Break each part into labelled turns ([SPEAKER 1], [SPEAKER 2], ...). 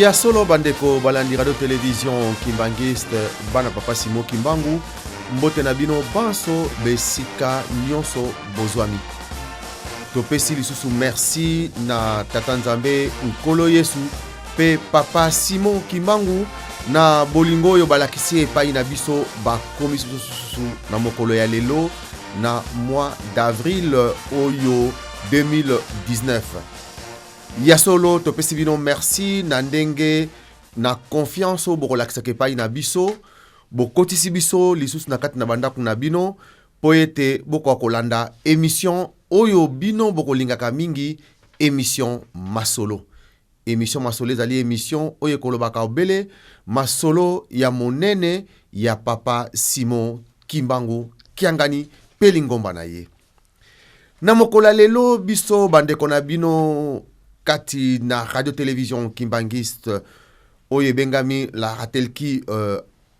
[SPEAKER 1] Ya solo bandeko balandi radio television kimbanguiste, bana papa Simon Kimbangu, mbote na bino banso besika nyonso bozwami. Topesi lisusu merci na tata Nzambe Nkolo Yesu mpe papa Simon Kimbangu na bolingo oyo balakisi epai na biso, bakomisi biso susu na mokolo ya lelo na mois d'avril oyo 2019. Ya solo topesi bino merci na ndenge na confiance oyo bokolakisaka epai na biso, bokotisi biso lisusu na kati na bandako na bino mpo ete bokoka kolanda emission oyo bino bokolingaka mingi, emission Masolo. Emission Masolo ezali emission oyo ekolobaka obele masolo ya monene ya papa Simon Kimbangu Kiangani mpe lingomba na ye. Na mokolo ya lelo, biso bandeko na bino kati na radio television kimbanguiste oyo ebengami la Ratelki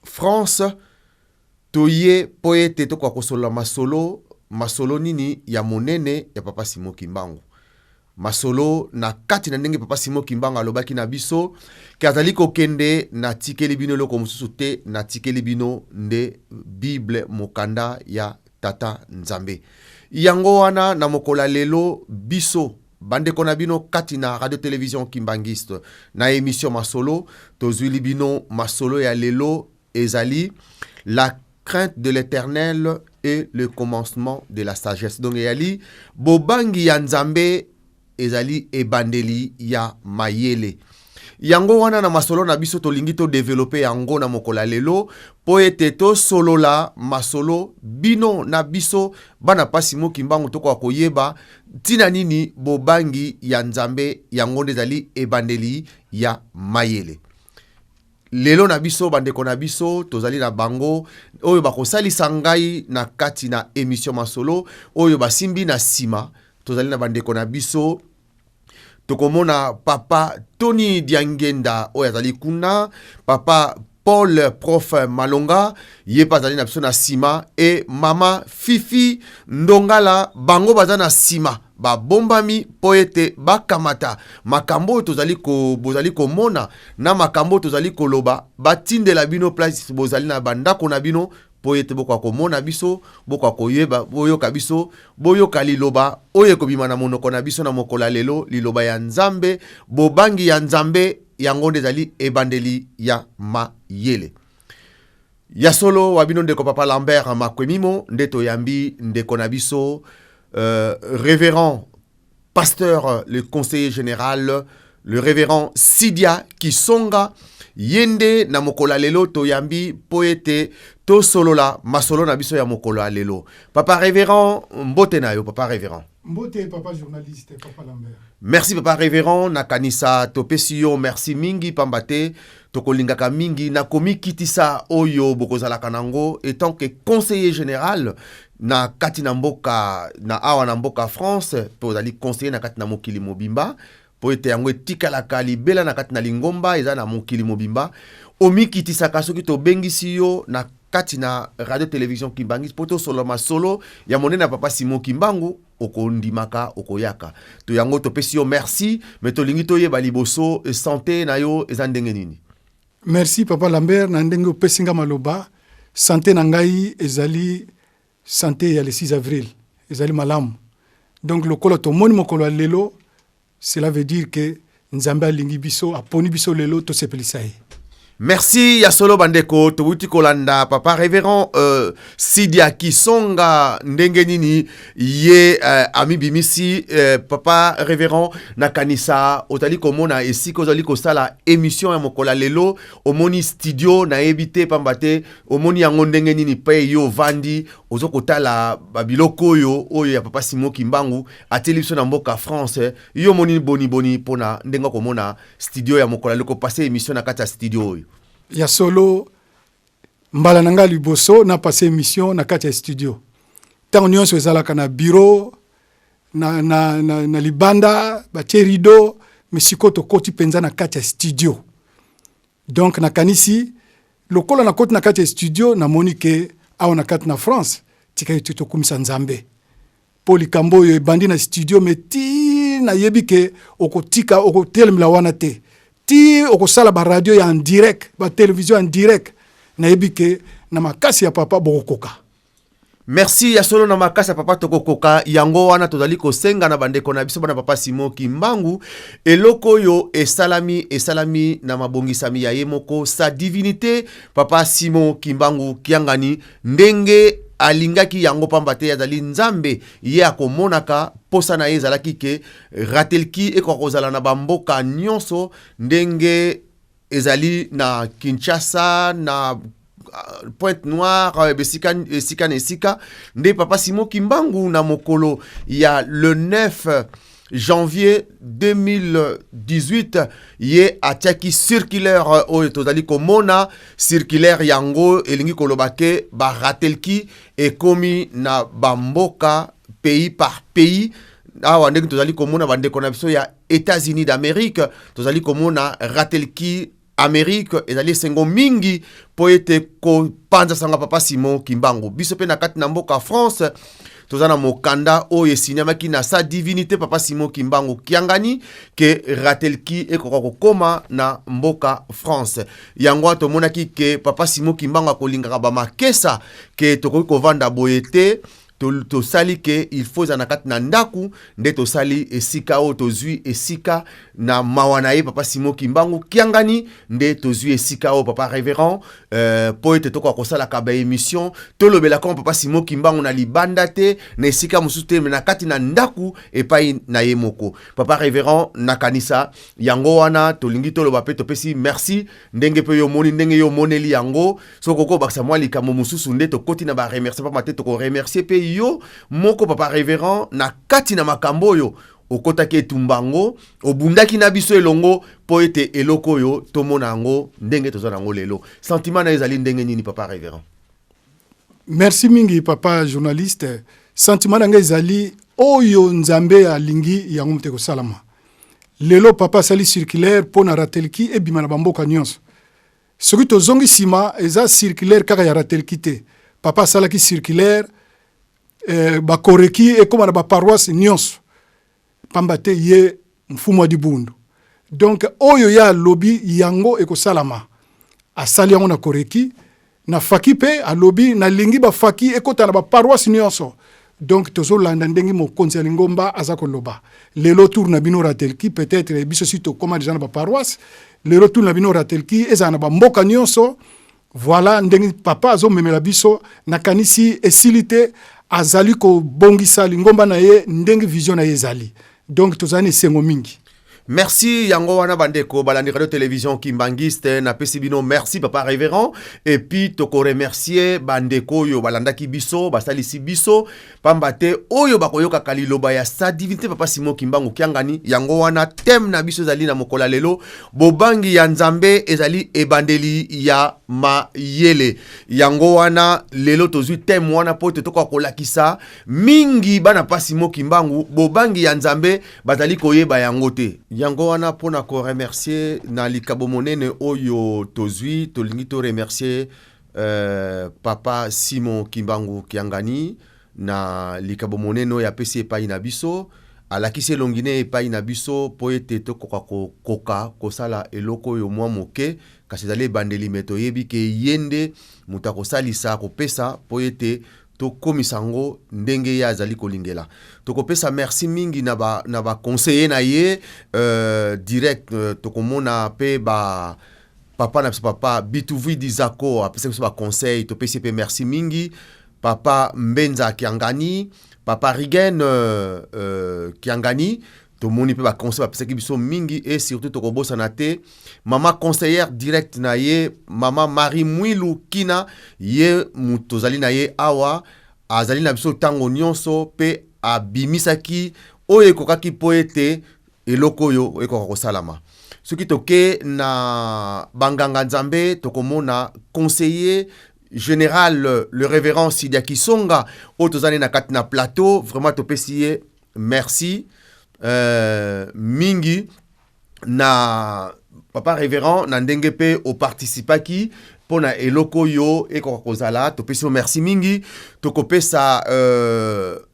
[SPEAKER 1] France, toye mpo ete tokoka kosolola masolo. Masolo nini? Ya monene ya papa Simon Kimbangu. Masolo na kati na ndenge papa Simon Kimbangu alobaki na biso ke azali kokende, natikeli bino eloko mosusu te, natikeli bino nde Bible, mokanda ya tata Nzambe. Yango wana na mokolo ya lelo, biso bandeko na bino kati na radio television kimbanguiste na emission Masolo, tozwili bino masolo ya lelo ezali la crainte de l'Éternel et le commencement de la sagesse. Donc eyali bobangi ya Nzambe ezali ebandeli ya mayele. Yango wana na masolo na biso tolingi todevelope yango na mokolo ya lelo mpo ete tosolola masolo bino na biso bana pasi moki mbangu tokoka koyeba ntina nini bobangi ya Nzambe yango nde ezali ebandeli ya mayele. Lelo na biso bandeko na biso tozali na bango oyo bakosalisa ngai na kati na emission Masolo oyo basimbi na nsima. Tozali na bandeko na biso, tokomona papa Tony Diangenda oyo azali kuna, papa Paul Prof Malonga ye mpe azali na biso na nsima, e mama Fifi Ndongala. Bango baza na nsima, babombami mpo ete bakamata makambo oyo tozali ko, bozali komona na makambo oyo tozali koloba, batindela bino place bozali na bandako na bino mpo ete bokoka komona biso, bokoka koyeba, boyoka biso, boyoka liloba oyo ekobima na monoko na biso na mokolo ya lelo, liloba ya Nzambe. Bobangi ya Nzambe yango nde ezali ebandeli ya mayele. Ya solo, wa bino ndeko papa Lambert Makwemimo nde toyambi ndeko na biso révérend pasteur, le conseiller général, le révérend Sidia Kisonga. Ye nde na mokolo ya lelo toyambi mpo ete tosolola masolo na biso ya mokolo ya lelo. Papa révérend, mbote na yo, papa révérend.
[SPEAKER 2] Mbote, papa journaliste, papa Lambert.
[SPEAKER 1] Merci, papa révérend. Nakanisa topesi yo merci mingi, pamba te tokolingaka mingi na komikitisa oyo bokozalaka nango etant que conseiller général na kati na mboka na awa na mboka France, mpe ozali conseiller na kati na mokili mobimba, mpo ete yango etikalaka libela na kati na lingomba eza na mokili mobimba. Omikitisaka soki tobengisi yo na kati na radio television kimbanguiste mpo tosolola masolo ya monene ya papa Simon Kimbangu, okondimaka, okoyaka. To yango topesi yo merci, me tolingi toyeba liboso santé na yo eza ndenge nini?
[SPEAKER 2] Merci, papa Lambert, na ndenge opesi nga maloba. Santé na ngai ezali santé ya le 6 avril, ezali malamu. Donc lokola tomoni mokolo ya lelo, cela veut dire que Nzambe alingi biso, aponi biso lelo tosepelisa ye.
[SPEAKER 1] Merci. Ya solo bandeko, towuti kolanda papa révérend Sidia Kisonga ndenge nini ye amibimisi. Papa révérend, nakanisa ozali komona esika ozali kosala émission ya mokolo ya lelo. Omoni studio, nayebi te, pamba te omoni yango ndenge nini mpe yo ovandi oza kotala babiloko oyo ya papa Simon Kimbangu atieli biso na mboka France. Yo omoni boni boni mpona ndenge okomona studio ya mokolo ya lelo, kopase émission na kati ya studio oyo?
[SPEAKER 2] Ya solo, mbala na ngai liboso napase émission na kati ya studio. Ntango nyonso ezalaka na bureau na libanda, batie rideau, mais sikoyo tokoti mpenza na kati ya studio. Donc nakanisi lokola nakoti na kati ya studio, namoni ke awa na kati na France, tika ete tokumisa Nzambe mpo likambo oyo ebandi na studio, mais ti nayebi ke okotika okotelemela wana te. Ti okosala ba radio ya en direct, ba télévision en direct, nayebi ke na makasi ya papa bokokoka.
[SPEAKER 1] Merci. Ya solo, na makasi ya papa tokokoka. Yango wana tozali kosenga na bandeko na biso bana papa Simon Kimbangu, eloko oyo esalami, esalami na mabongisami ya ye moko, sa divinité papa Simon Kimbangu Kiangani, ndenge alingaki yango, pamba te azali Nzambe. Ye akomonaka posa na ye ezalaki ke Ratelki ekoka kozala na bamboka nyonso ndenge ezali na Kinshasa, na Pointe Noire, esika, esika na esika. Nde papa Simon Kimbangu, na mokolo ya le 9 janvier 2018, ye atiaki circulaire oyo tozali komona. Circulaire yango elingi koloba ke baratelki ekomi na bamboka, pays par pays. Awa ndenge tozali komona bandeko na biso ya États-Unis d'Amérique, tozali komona Ratelki Amérique. Ezali esengo mingi mpo ete kopanza sango papa Simon Kimbangu. Biso mpe na kati na mboka France, toza na mokanda oyo esinyamaki na sa divinité papa Simon Kimbangu Kiangani ke Ratelki ekoka kokóma na mboka France. Yango wana tomonaki ke papa Simon Kimbangu akolingaka bamakesa ke tokoki kovanda boye te. Tosali ke il faut eza na kati na ndako nde tosali esika oyo tozwi esika na mawa na ye papa Simon Kimbangu Kiangani, nde tozwi esika oyo, papa révérend, mpo ete tokoka kosalaka baémission, tolobelaka ngo papa Simon Kimbangu na libanda te, na esika mosusu te, mais na kati na ndako epai na ye moko papa révérend. Nakanisa yango wana tolingi toloba mpe topesi merci ndenge mpe yo omoni, ndenge yo omoneli yango. Soki okobakisa mwa likambo mosusu, nde tokoti na baremercie, pamba te tokoremercie mpe yo moko papa révérend na kati na makambo oyo okɔtaki etumba yango, obundaki na biso elongo mpo ete eloko oyo tomona yango ndenge toza nango lelo. Sentiment na yo ezali ndenge nini, papa révérend?
[SPEAKER 2] Merci mingi, papa journaliste. Sentiment na ngai ezali oyo Nzambe alingi yango moto ekosalama. Lelo papa asali circulaire mpo na Ratelki ebima na bamboka nyonso. Soki tozongi nsima, eza circulaire kaka ya Ratelki te. Papa asalaki circulaire, bakoreki ekóma na baparoisse nyonso, pamba te ye mfumu wa dibundu. Donc oyo ye alobi, yango ekosalama. Asali yango na koreki, na faki mpe alobi nalingi bafaki ekɔta na baparoisse nyonso. Donc tozolanda ndenge mokonzi ya lingomba aza koloba. Lelo tour na bino Ratelki, peut-être biso si tokóma déjà na baparoisse, lelo tour na bino Ratelki ezala na bamboka nyonso. Voilà ndenge papa azomemela biso. Nakanisi esili te, azali kobongisa lingomba na ye ndenge vision na ye ezali. Donc tozali na esengo mingi.
[SPEAKER 1] Merci. Yango wana, bandeko balandi radio télévision Kimbangiste, napesi bino merci, papa révérend. Et puis tokoremercie bandeko oyo balandaki biso, basalisi biso, pamba te oyo bakoyokaka liloba ya sa divinité papa Simon Kimbangu Kiangani. Yango wana thème na biso ezali na mokolo ya lelo: bobangi ya Nzambe ezali ebandeli ya mayele. Yango wana lelo tozwi thème wana mpo ete tokoka kolakisa mingi bana pa Simon Kimbangu bobangi ya Nzambe bazali koyeba yango te. Yango wana, mpona koremercie na likabo monene oyo tozwi, tolingi toremercie papa Simon Kimbangu Kiangani na likabo monene oyo apesi epai na biso. Alakisi elongi ne epai na biso mpo ete tokoka kokoka kosala eloko oyo mwa moke, kasi ezali ebandeli. Mais toyebi ke ye nde moto akosalisa, akopesa mpo ete tokomisa yango ndenge ye azali kolingela. Tokopesa merci mingi na baconseiller ba na ye direct. Tokomona mpe ba papa na biso, papa Bituvui Dizako, apesa biso baconseil, topesi mpe merci mingi. Papa Mbenza Kiangani, papa Rigen Kiangani, tomoni mpe baconseil bapesaki biso mingi. Et surtout tokobosana te mama conseillère direct na ye, mama Marie Mwilu Kina. Ye moto tozali na ye awa, azali na biso ntango nyonso mpe abimisaki oyo ekokaki mpo ete eloko oyo ekoka kosalama. Soki toke na banganga Nzambe, tokomona conseiller général, le révérend Sidia Kisonga, oyo tozali na kati na plateau. Vraiment topesi ye merci mingi na papa révérend na ndenge mpe oparticipaki mpo na eloko oyo ekoka kozala. Topesi yo merci mingi. Tokopesa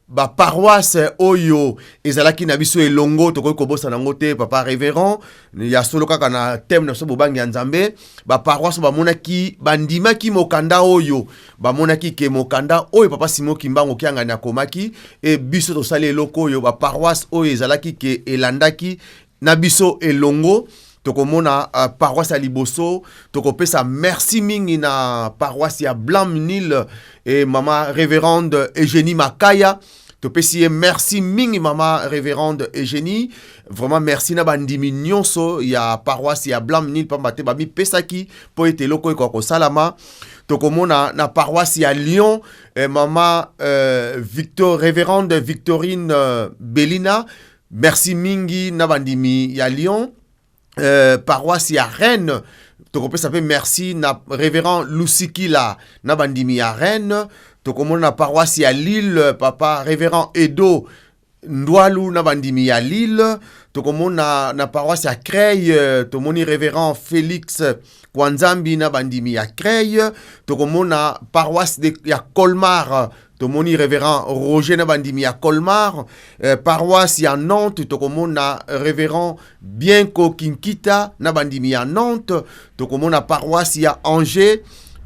[SPEAKER 1] Baparoisse oyo ezalaki na biso elongo, tokoki kobosana yango te, papa révérend. Ya solo, kaka na thème na biso bobangi ya Nzambe, baparoisse bamonaki, bandimaki mokanda oyo, bamonaki ke mokanda oyo papa Simon Kimbangu Kiangani akomaki e biso tosali eloko oyo. Baparoisse oyo ezalaki ke elandaki na biso elongo, tokomona paroisse ya liboso, tokopesa merci mingi na paroisse ya Blanc-Mesnil e mama révérende Eugénie Makaya. Topesi ye merci mingi, mama révérende Eugénie, vraiment merci na bandimi nyonso ya paroisse ya Blanc-Mesnil, pamba te bamipesaki mpo ete eloko ekoka kosalama. Tokomona na paroisse ya Lyon, mama Victor, révérende Victorine Belina, merci mingi na bandimi ya Lyon. Paroisse ya Rennes, tokopesa mpe merci na révérend Lusikila na bandimi ya Rennes. Tokomona na paroisse ya Lille, papa révérend Edo Ndwalu na bandimi ya Lille. Tokomona na paroisse ya Creil, tomoni révérend Félix Kwanzambi na bandimi ya Creil. Tokomona paroisse ya Colmar, tomoni révérend Roger na bandimi ya Colmar. Paroisse ya Nantes, tokomona révérend Bienko Kinkita na bandimi ya Nantes. Tokomona paroisse ya Angers,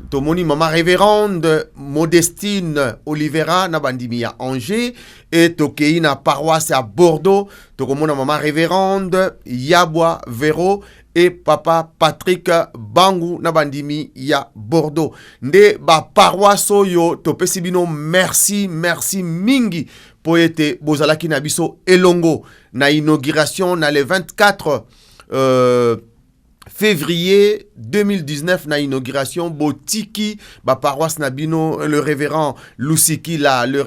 [SPEAKER 1] tomoni mama révérende Modestine Olivera na bandimi ya Angers. E tokei na paroisse ya Bordeaux, tokomona mama révérende Yabwa Vero e papa Patrick Bangu na bandimi ya Bordeaux. Nde baparoisse oyo topesi bino merci, merci mingi mpo ete bozalaki na biso elongo na inauguration na le 24 février 2019. Na inauguration, botiki baparoisse na bino, le révérend Lusikila, le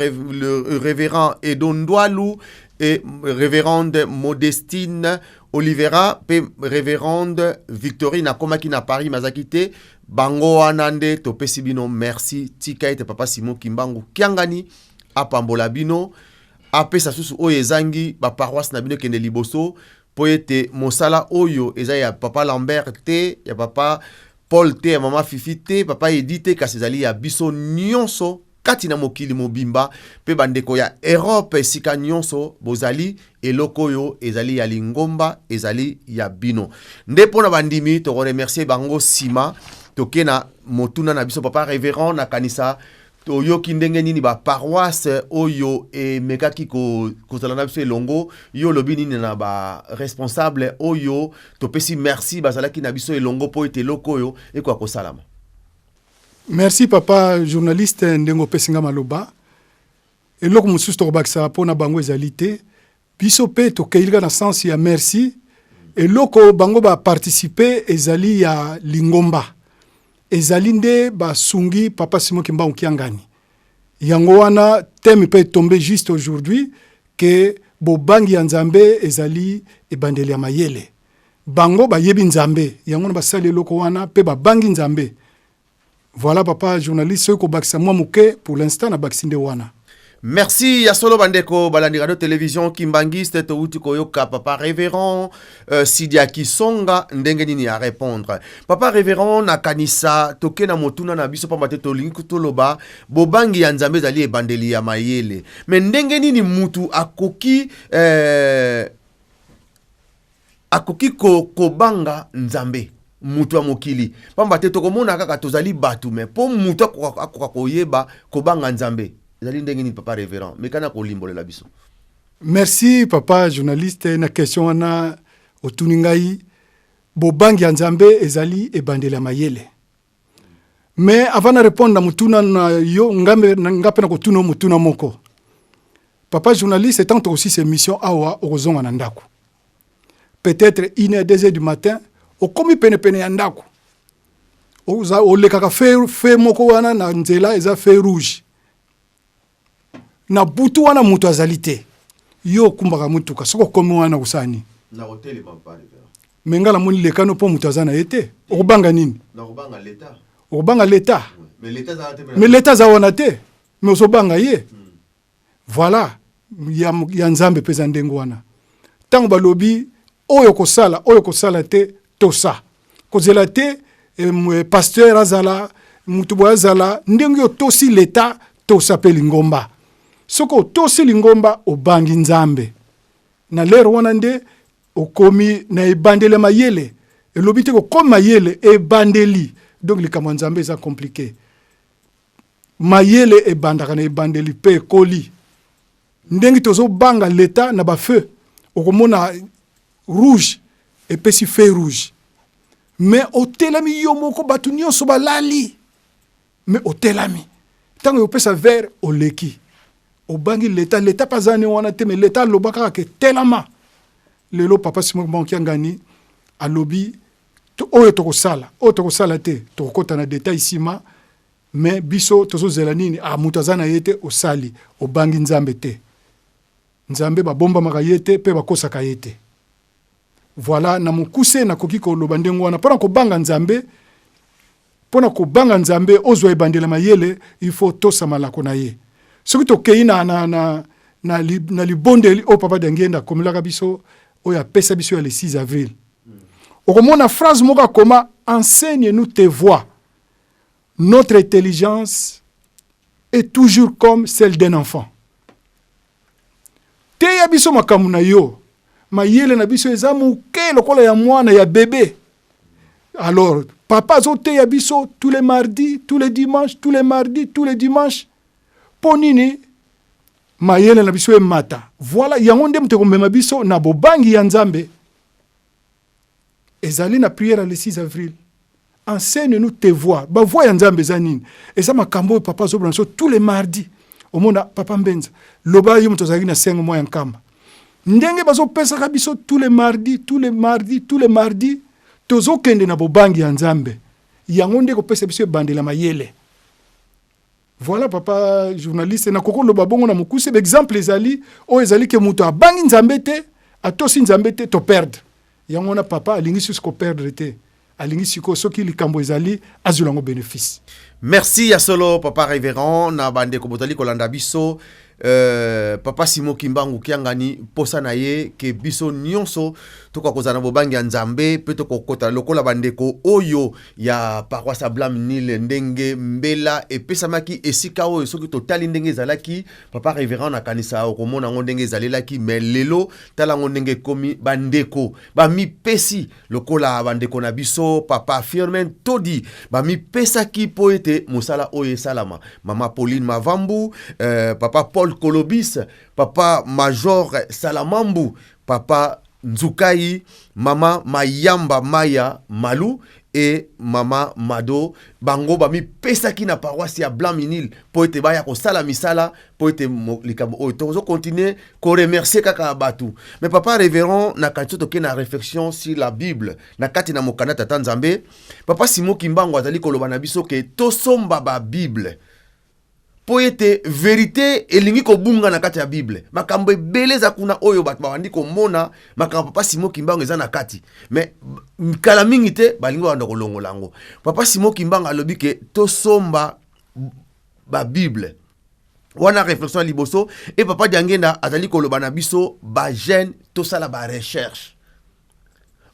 [SPEAKER 1] révérend Edondwalu et révérende Modestine Olivera mpe révérende Victorine akomaki na Paris, mazaki te. Bango wana nde topesi bino merci. Tika ete papa Simon Kimbangu Kiangani apambola bino, apesa susu oyo ezangi, baparoisse na bino ekende liboso, mpo ete mosala oyo eza ya papa Lambert te, ya papa Paul te, ya mama Fifi te, papa Edi te, kasi ezali ya biso nyonso kati na mokili mobimba mpe bandeko ya Europe, esika nyonso bozali. Eloko oyo ezali ya lingomba, ezali ya bino. Nde mpo na bandimi, tokoremercier bango. Nsima toke na motuna na biso. Papa révérend, nakanisa toyoki ndenge nini baparoisse oyo emekaki kozala na biso elongo. Yo olobi nini na baresponsable oyo topesi merci, bazalaki na biso elongo mpo ete eloko oyo ekoka kosalama?
[SPEAKER 2] Merci, papa journaliste, ndenge opesi nga maloba. Eloko mosusu tokobakisa mpo na bango ezali te. Biso mpe tokei kaka na sens ya merci. Eloko bango baparticipe ezali ya lingomba, ezali nde basungi papa Simon Kimbangu Kiangani. Yango wana thème mpe tombe juste aujourd'hui ke bobangi ya Nzambe ezali ebandeli ya mayele. Bango bayebi Nzambe, yango wana basali eloko wana mpe babangi Nzambe. Voilà, papa journaliste, soki kobakisa mwa moke, pour l'instant nabakisi nde wana.
[SPEAKER 1] Merci. Ya solo, bandeko balandi radio télévision Kimbangiste, touti koyoka papa révérend Sidia Kisonga ndenge nini ya répondre. Papa révérend, nakanisa toke na motuna na biso, pamba te tolingi toloba bobangi ya Nzambe ezali ebandeli ya mayele. Me ndenge nini mutu akoki kobanga Nzambe, mutu ya mokili? Pamba te tokomona kaka tozali bato, me mpo mutu akoka koyeba kobanga Nzambe ezali ndenge nini? Papa révérend, mekana kolimbolela biso.
[SPEAKER 2] Merci, papa journaliste, na question wana otuni ngai. Bobangi ya Nzambe ezali ebandeli ya mayele. Mais avant na répondre na motuna na yo, nga mpe na kotuna yo motuna moko, papa journaliste. Tant tokosisa émission awa, okozonga na ndako peut-être 1 heure, 2 heures du matin, okomi penepene ya ndako, olekaka feu moko wana na nzela, eza feu rouge. Na butu wana moto azali te, yo okumbaka motuka. Soki okomi wana, kosala nini? Me nga namoni lekano mpo moto aza na ye te. Okobanga nini? Okobanga leta, mais leta aza wana te, mais ozobanga ye. Voilà, ya Nzambe mpe eza ndenge wana. Ntango balobi oyo kosala, oyo kosala te, tosa kozela te pasteur azala, mutu boye azala. Ndenge oyo tosi leta, tosa mpe lingomba. Soki otosi lingomba, obangi Nzambe. Na lere wana nde okomi na ebandeli ya mayele. Elobi te kokomi mayele, ebandeli. Donc likambo ya Nzambe eza compliqué. Mayele ebandaka na ebandeli mpe ekoli. Ndenge tozobanga leta na bafeu, okomona rouge epesi feu rouge, mais otelami yo moko, bato nyonso balali, mais otelami. Ntango ekopesa vert, oleki. Obangi leta, leta mpe aza ne wana te, mais leta aloba kaka ke telama. Lelo Papa Simon Kimbangu Kiangani alobi oyo tokosala, oyo tokosala te, tokokɔta na détail nsima. Mais biso tozozela nini? Ah, moto aza na ye te, osali, obangi Nzambe te. Nzambe babombamaka ye te mpe bakosaka ye te. Voilà, na mokuse nakoki koloba ndenge wana. Mpona kobanga Nzambe, mpona kobanga Nzambe, ozwa ebandela mayele, il faut tosa malako na ye. Soki tokei na libondeli oyo Papa Diangienda akomelaka biso, oyo apesa biso ya le 6 avril, okomona phrase moko akoma: "Enseigne nous tes voies, notre intelligence est toujours comme celle d'un enfant." Teya biso makambo na yo, mayele na biso eza moke lokola ya mwana ya bébé. Alors papa azoteya biso tous les mardis, tous les dimanches, tous les mardis, tous les dimanches. Mpo nini? Mayele na biso emata. Voilà, yango nde moto ekomema biso na bobangi ya Nzambe. Ezali na prière le 6 avril: "Enseigne-nous tes voies." Bavoies ya Nzambe eza nini? Eza makambo oyo papa azobona biso tous les mardis. Omona papa Mbenza, loba ye moto azalaki na 5 mois ya Nkamba, ndenge bazopesaka biso tous les mardis, tous les mardis, tous les mardis, tozokende na bobangi ya Nzambe. Yango nde kopesa biso ebandela mayele. Voilà, papa journaliste, nakoki koloba bongo na mokuse. Baexemple ezali oyo ezali ke moto abangi Nzambe te, atosi Nzambe te, toperdre. Yango wana papa alingi susu koperdre te, alingi sikoyo soki likambo ezali, azwela yango bénéfice.
[SPEAKER 1] Merci ya solo, papa révérend. Na bandeko bozali kolanda biso, papa Simo Kimbangu Kiangani, posa na ye ke biso nyonso tokoka kozala na bobangi ya Nzambe mpe tokokota lokola bandeko oyo ya paroisse ya Blanc-Mesnil, ndenge mbela epesamaki esika oyo. Soki totali ndenge ezalaki, papa révérend, nakanisa okomona yango ndenge ezalelaki, mais lelo tala yango ndenge ekomi. Bandeko bamipesi lokola bandeko na biso papa Firmin Todi, bamipesaki mpo ete mosala oyo esalama. Mama Pauline Mavambu, papa Paul Kolobis, papa Major Salamambu, papa Nzukai, mama Mayamba Maya Malu e mama Mado, bango bamipesaki na paroisse ya Blanc-Mesnil mpo ete baya kosala misala, mpo ete likambo oyo tozokontinue koremercier kaka bato. Mais papa révérend, na kati so tokei na réflexion sur la Bible, na kati na mokanda Tata Nzambe, papa Simo Kimbangu azali koloba na biso ke tosomba babible mpo ete vérité elingi kobunga na kati ya Bible. Makambo ebele eza kuna oyo bato babandi komona makambo papa Simo Kimbangu eza na kati, mais kala mingi te balingi babanda kolongola yango. Papa Simo Kimbangu alobi ke tosomba babible wana. Réflexion ya liboso. E papa Diangenda azali koloba na biso bajeune tosala barecherche.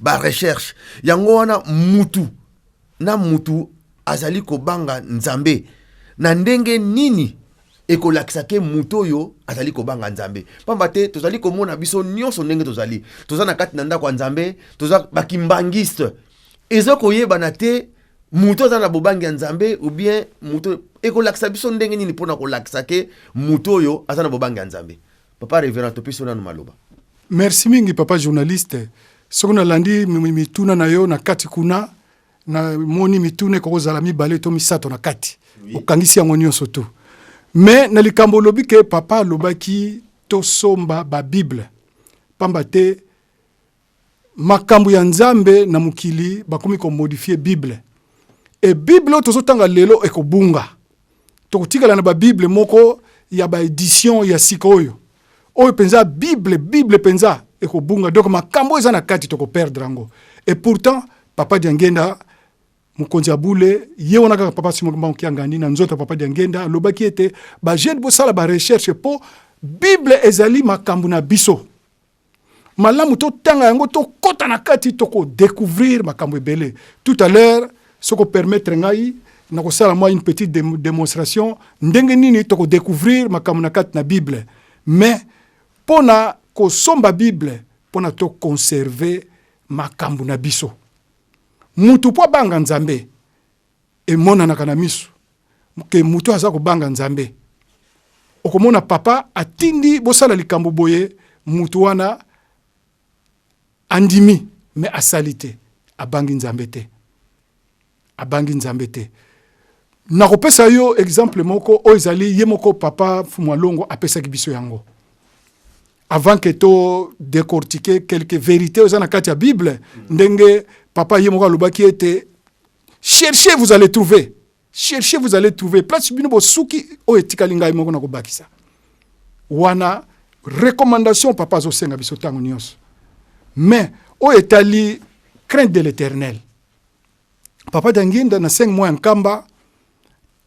[SPEAKER 1] Barecherche yango wana, mutu na mutu azali kobanga Nzambe na ndenge nini ekolakisa ke moto oyo azali kobanga Nzambe? Pamba te tozali komona biso nyonso ndenge tozali, toza na kati na ndako ya Nzambe, toza bakimbangiste, eza koyebana te moto aza na bobangi ya Nzambe ou bien moto. Ekolakisa biso ndenge nini mpona kolakisa ke moto oyo aza na bobangi ya Nzambe? Papa révérend, topesi yo nanu maloba.
[SPEAKER 2] Merci mingi, papa journaliste. Soki nalandi mituna na yo na kati kuna, namoni mituna ekoki kozala mibale to misato na kati. Okangisi yango nyonso tu. Mais na likambo olobi ke papa alobaki tosomba babible, pamba te makambo ya Nzambe na mokili bakomi komodifier Bible. E Bible oyo tozotanga lelo ekobunga, tokotikala na babible moko ya baédition ya sika oyo oyo mpenza Bible, Bible mpenza ekobunga. Donc makambo oyo eza na kati, tokoperdre yango. Et pourtant papa Diangenda, mokonzi ya bule, ye wana kaka papa Simon Kimbangu Kiangani na nzoto ya papa Diangenda, alobaki ete bajeune bosala barecherche mpo Bible ezali makambo na biso malamu, totanga yango, tokɔta na kati, tokodécouvrir makambo ebele. Tout à l'heure, soki opermettre ngai, Nakosala mwa une petite démonstration ndenge nini tokodécouvrir makambo na kati na Bible. Mais mpo na kosomba Bible, mpo na toconserve makambo na biso, mutu mpo abanga Nzambe emonanaka na miso ke mutu aza kobanga Nzambe. Okomona papa atindi bosala likambo boye, mutu wana andimi, mais asali te, abangi Nzambe te, abangi Nzambe te. Nakopesa yo exemple moko oyo ezali ye moko papa Mfumu Alongo apesaki biso yango avant que to décortiquer quelques vérités oyo eza na kati ya Bible. Ndenge papa ye moko alobaki ete: "Cherchez, vous allez trouver. Cherchez, vous allez trouver." Place bino bosuki oyo etikali, ngai moko na kobakisa wana recommandation papa azosenga biso ntango nyonso. Mais oyo etali crainte de l'Éternel, papa Diangienda, na 5 mois ya Nkamba,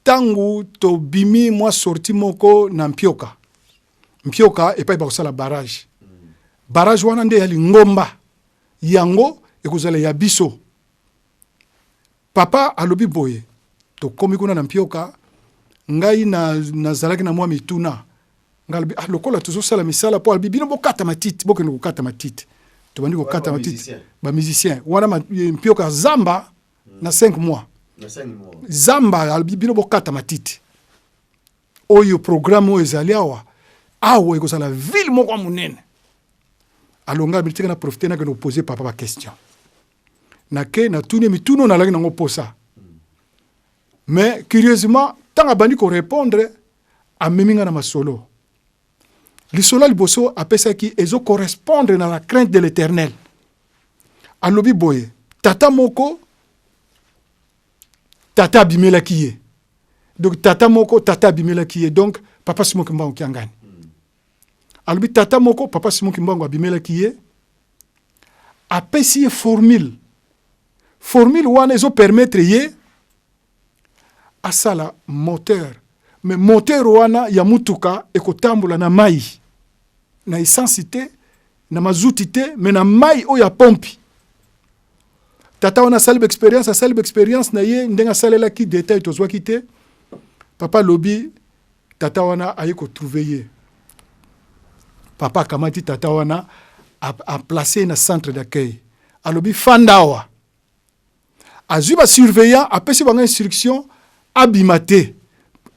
[SPEAKER 2] ntango tobimi mwa sortie moko na Mpioka, Mpioka epai bakosala barrage. Barrage wana nde ya lingomba, yango ekozala ya biso. Papa alobi boye, tokomi kuna na Mpioka, ngai nazalaki na mwa mituna. Ngai alobi: "Ah, lokola tozosala misala," mpo alobi: "Bino bokata matiti, bokende kokata matiti." Tobandi kokata matiti, bamusicien wana. Mpioka zamba na 5 mois zamba. Alobi: "Bino bokata matiti oyo, programme oyo ezali awa awa ekozala ville moko ya monene." Alonga tika na profite, nakende kopose papa baquestion. Nake natuni mituna oyo nalaki nango posa. Mais curieusement, ntango abandi korépondre, amemi nga na masolo. Lisolo ya liboso apesaki ezocorrespondre na la crainte de l'Éternel. Alobi boye: tata moko, tata abimelaki ye. Donc tata moko, tata abimelaki ye. Donc papa Simon Kimbangu Kiangani alobi tata moko, papa Simon Kimbangu abimelaki ye, apesi ye formule. Formule wana ezopermettre ye asala moteur, mais moteur wana ya mutuka ekotambola na mai, na essence te, na mazuti te, mais na mai oyo ya pompi. Tata wana asali baexpérience, asali baexpérience na ye ndenge asalelaki, détail tozwaki te. Papa alobi tata wana aye kotrouve ye. Papa akamati tata wana, aplace ye na centre d'accueil. Alobi: "Fanda awa." Azwi basurveillant, apesi bango instruction: abima te,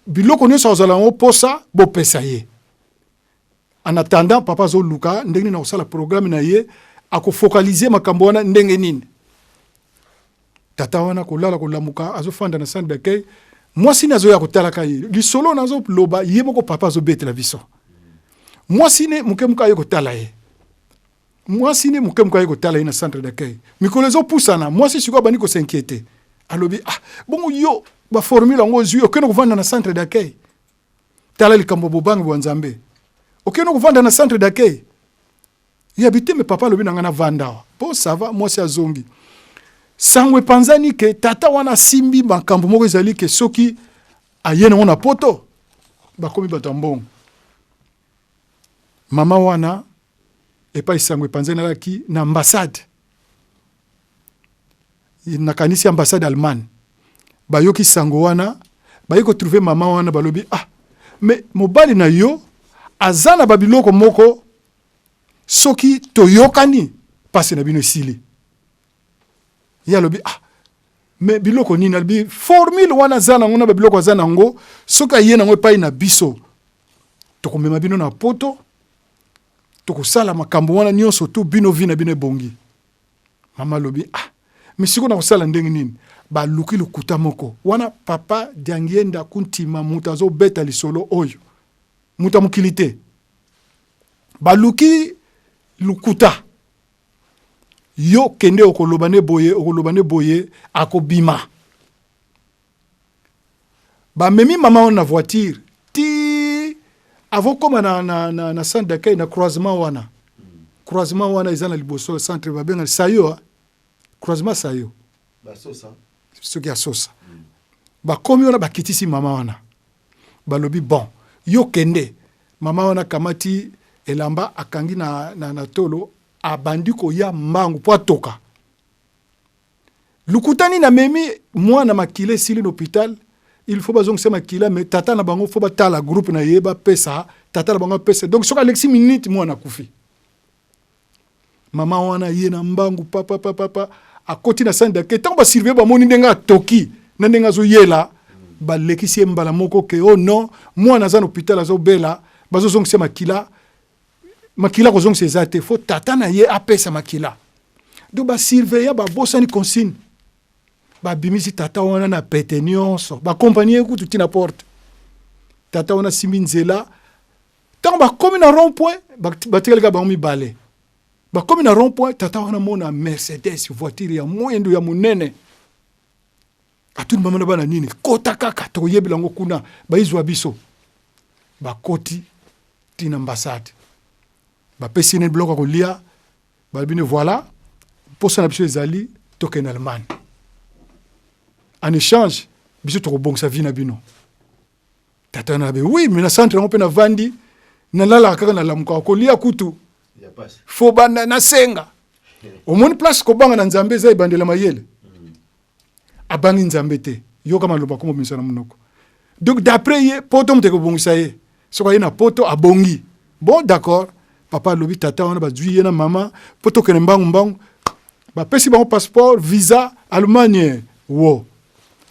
[SPEAKER 2] biloko nyonso azala yango posa, bopesa ye. En attendant, papa azoluka ndenge nini akosala programme na ye, akofocalize makambo wana ndenge nini. Tata wana kolala, kolamuka, azofanda na centre d'accueil. Mwasi ne azoya kotalaka ye. Lisolo nazoloba, ye moko papa azobetela biso. Mwasi ne moke moke aye kotala ye, mwasi ne moke moke aye kotala ye na centre d'accueil. Mikolo ezopusana, mwasi sikoyo abandi kos'inquiéter. Alobi: "Ah, bongo yo baformule yango ozwi, okende kovanda na centre d'accueil? Tala likambo bobangi bwa Nzambe, okende kovanda na centre d'accueil." Yabi te, mais papa alobi na ngai navanda awa. Mpo ça va. Mwasi azongi, sango epanzani ke tata wana asimbi makambo moko ezali ke soki aye nango na Poto, bakomi bato ya mbongo. Mama wana, epai sango epanzanelaki na ambassade, nakanisi ambassade Allemagne, bayoki sango wana, bayi kotrouve mama wana. Balobi: "Ah, mais mobali na yo aza na babiloko moko, soki toyokani, pasi na bino esili." Ye alobi: "Ah, mais biloko nini?" Alobi: "Formule wana aza nango na babiloko aza nango, soki aye nango epai na biso, tokomema bino na Poto, tokosala makambo wana nyonso tu, bino vie na bino ebongi." Mama alobi: "Ah, mais sikoyo nakosala ndenge nini?" Baluki lokuta moko wana. Papa Diangienda Kuntima moto azobeta lisolo oyo, moto ya mokili te. Baluki lokuta: "Yo kende, okoloba ne boye, okoloba ne boye, akobima." Bamemi mama wana na voiture ti avant koma na centre d'accueil, na croisement wana. Croisement wana eza na liboso centre, babenga Sayo, croisement Sayo soki ya Sosa. Bakomi wana, bakitisi mama wana, balobi: "Bon, yo kende." Mama wana akamati elamba, akangi na tolo, abandi koya mbangu mpo atoka. Lokuta nini amemi mwana makila esili na hôpital, il faut bazongisa makila, mais tata na bango faut batala groupe na ye, bapesa tata na bango apesa. Donc soki alekisi minute, mwana akufi. Mama wana ye na mbangu papa papa papa akoti na centre d'accueil. Ntango basurveille bamoni ndenge atoki na ndenge azoyela, balekisi ye mbala moko ke oh non, mwana aza na hôpital, azobela, bazozongisa makila, makila kozongisa eza te, faut tata na ye apesa makila. Donc basurveillant babosani consigne, babimisi tata wana na pete nyonso, bakompani ye kutu ntina porte. Tata wana asimbi nzela. Ntango bakomi na rond point, batikali kaka bango mibale. Bakomi na rond point, tata wana mona Mercedes, voiture ya moyindo ya monene. Atuni mama na bana: "Nini? Kota kaka, tokoyebela yango kuna, bayizwa biso." Bakoti ntina ambassade, bapesi ne biloko ya kolia, balobi ne: "Voilà, mposa na biso ezali tokende Allemagne. En échange, biso tokobongisa vie na bino." Tata wana abe: "Oui, mais na centre yango mpe navandi, nalalaka kaka, nalamukaka, kolia kutu fo banda nasenga." Omoni place kobanga na Nzambe eza ebandela mayele. Abangi Nzambe te. Yoka maloba komobimisa na monoko. Donc d'après ye, poto moto ekobongisa ye. Soki aye na poto, abongi. Bon, d'accord, papa alobi. Tata wana bazwi ye na mama mpo tokende mbangu mbangu. Bapesi bango passeport, visa Allemagne. Wo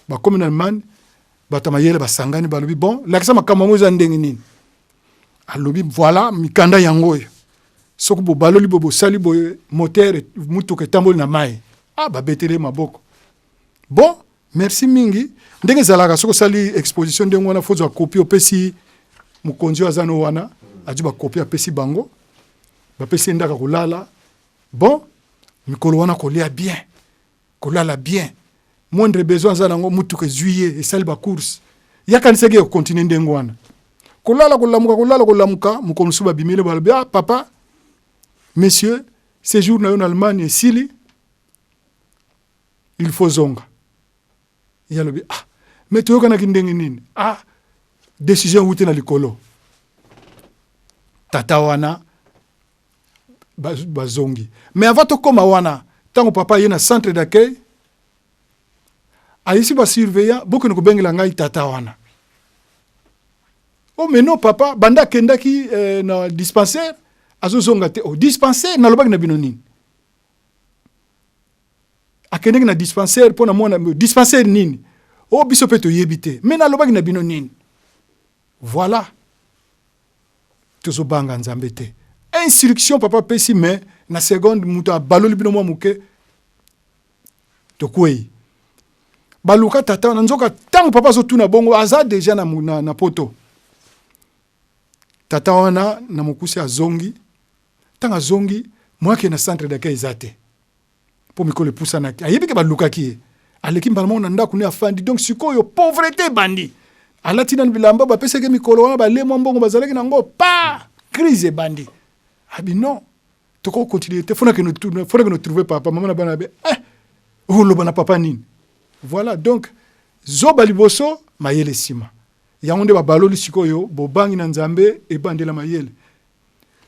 [SPEAKER 2] bakomi na Allemagne, bato ya mayele basangani, balobi: "Bon, lakisa makambo yango eza ndenge nini." Alobi: "Voilà mikanda yango oyo. Soki bobaloli boye, bosali boye, moteur mutuka etamboli na mai." Ah, babeteli maboko. Bon, merci mingi. Ndenge ezalaka, soki osali exposition ndenge wana, fozwa copie, opesi mokonzi oyo aza no wana, azwi bacopie, apesi bango, bapesi ye ndaka kolala. Bon, mikolo wana kolia bien, kolala bien, moindre besoin aza nango, mutuka ezwi ye, esali bacourse. Yakanisaki ekocontinuer ndenge wana, kolala, kolamuka, kolala, kolamuka. Mokolo mosusu babimeli, balobi: "Ah papa, monsieur, séjour na yo na Allemagne esili, il faut zonga." Ye alobi: "Ah, mais toyokanaki ndenge nini?" "Ah, décision ewuti na likolo." Tata wana bazongi. Mais avant tokóma wana, ntango papa ye na centre d'accueil, ayisi basurveillant: "Bokende kobengela ngai tata wana." "Oh mais non papa, banda akendaki na dispensaire, azozonga te." "Oh, dispensaire? Nalobaki na bino nini? Akendaki na dispensaire mpo na mwana." "Dispensaire nini? Oh, biso mpe toyebi te." "Mais nalobaki na bino nini?" Voilà, tozobanga Nzambe te. Instruction papa apesi, mais na seconde moto abaloli bino mwa moke, tokwei. Baluka tata wana, nzoka ntango papa azotuna bongo, aza déjà na poto. Tata wana na mokusi azongi. Ntango azongi, mwake na centre d'accueil eza te, mpo mikolo epusanaki, ayebi ke balukaki ye. Aleki mbala moko na ndako ne, afandi. Donc sikoyo pauvreté ebandi. Alati nanu bilamba bapesaki mikolo wana, balemwa mbongo bazalaki nango pa. Crise ebandi. Abi: "Non, tokocontinuer te, fona kende trouver papa." Mama na bana be: "Eh, oloba na papa nini?" Voilà, donc zoba liboso, mayele nsima. Yango nde babaloli sikoyo. Bobangi na Nzambe ebandela mayele.